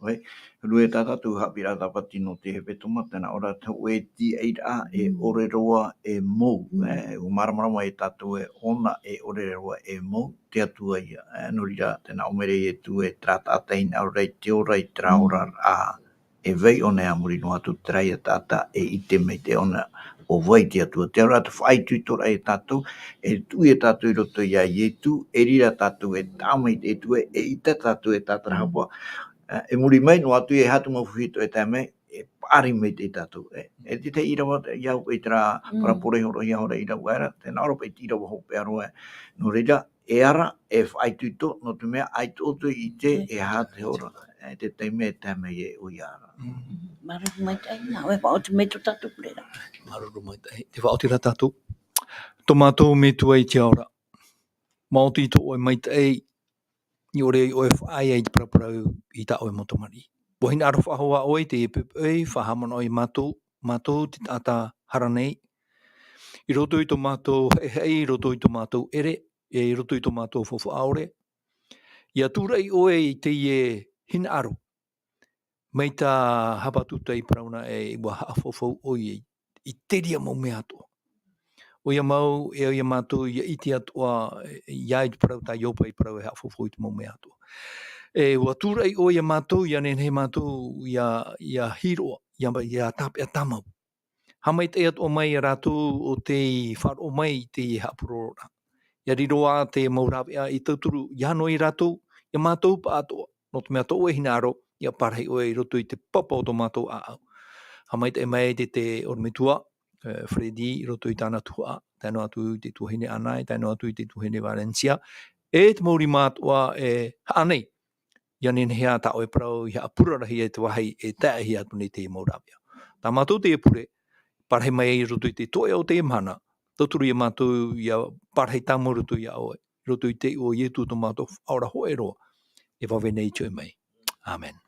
ʻOia, huru e tā tātou haʻapiʻiraʻa tāpati nō te hepetoma, tē nā ʻō ra te hōʻē tiaʻiraʻa e, mm, ʻore roa e mou, mm, e, ʻua māramarama ia tātou ē ʻōna e ʻore roa e mou, te Atua ia, e, nō reira, tē nā ʻō mai ra Ietu ē terā taʻata e hinaʻaro ra i te ora, i terā, mm, oraraʻa, e vai ʻōna e a muri noa atu, terā ia taʻata e ʻite mai te ʻōna ʻo vai te Atua. Terā rā te faʻaitoitoraʻa ia tātou, e tuʻu ia tātou i roto iā Ietu, e reira tātou e taʻa mai te Atua, e ʻita tātou e tātarahapa, e, e muri mai noa atu, e aha te mau fifi atoʻa e tae mai, e paʻari maitaʻi tātou, e. E te tahi ʻīrava, ʻia au paʻi terā, mm, parabole hōroʻahia ra i rave aʻe ra, tē nā ʻō ra paʻi te ʻīrava hopeʻa roa, e. Nō reira, e ara, e faʻaitoito, nō te mea, ʻaita ʻoutou e ʻite, e aha te hora, e te taime e tae mai ai ʻoia ra. Mm. Māuruuru maitaʻi, nā ʻoe e faʻaoti mai tō tātou pure ra. Māuruuru maitaʻi, tē faʻaoti ra tātou. Tō mātou Metua i te ao ra. Maoti tō ʻoe maitaʻi, i ʻore ʻoe e faʻaea i te paraparau i tā ʻoe mau tamariʻi. ʻUa hinaʻaro faʻahou ʻoe i teie poʻipoʻi, faʻahaʻamanaʻo ia mātou, mātou te taʻata hara nei. I roto i tō mātou haʻihaʻi, i roto i tō mātou ʻere, e i roto i tō mātou faufaʻa ʻore. ʻIa tūraʻi ʻoe i teie hinaʻaro. Mai tā Habakūka i parau na ē, ʻua haʻafaufau ʻoia i, i te reira mau mea atoʻa. ʻoia mau, e au ia mātou ia ʻite atoʻa, ia i te parau tā Iopa i parau e haʻafaufaʻa i te mau mea atoʻa. E ʻua tūraʻi ʻoe ia mātou, ia nehenehe mātou, ia, ia hiroʻa, ia, ia tāpeʻa tāmau. Haʻamaitaʻi atoʻa mai ia rātou ʻo tē faʻaroʻo mai i te haʻapurororaʻa. Ia riro ā te mau rāveʻa i tauturu, ia noa ia rātou, ia mātou pāʻatoʻa, nō te mea tō ʻoe hinaʻaro, ia parahi ʻoe i roto i te papa o tō mātou ʻāʻau. Haʻamaitaʻi mai te, te ʻorometua, e, Freddy, i roto i tāna tuhaʻa, tae noa atu i te tuahine Ana, e tae noa atu i te tuahine Valencia, e te mau rima atoʻa e haʻa nei, ia nehenehe ā tā ʻoe parau i haʻapurarahia i te vāhi e taeaʻehia atu nei te mau rāveʻa. Tā mātou te pure, parahi mai i roto i te toʻe o te mahana, tauturu ia mātou ia parahi tāmau i roto ia ʻoe, i roto i te iʻoa o Ietu tō mātou Faʻaora hōʻē roa, e vave nei i te ʻoe mai. Amen.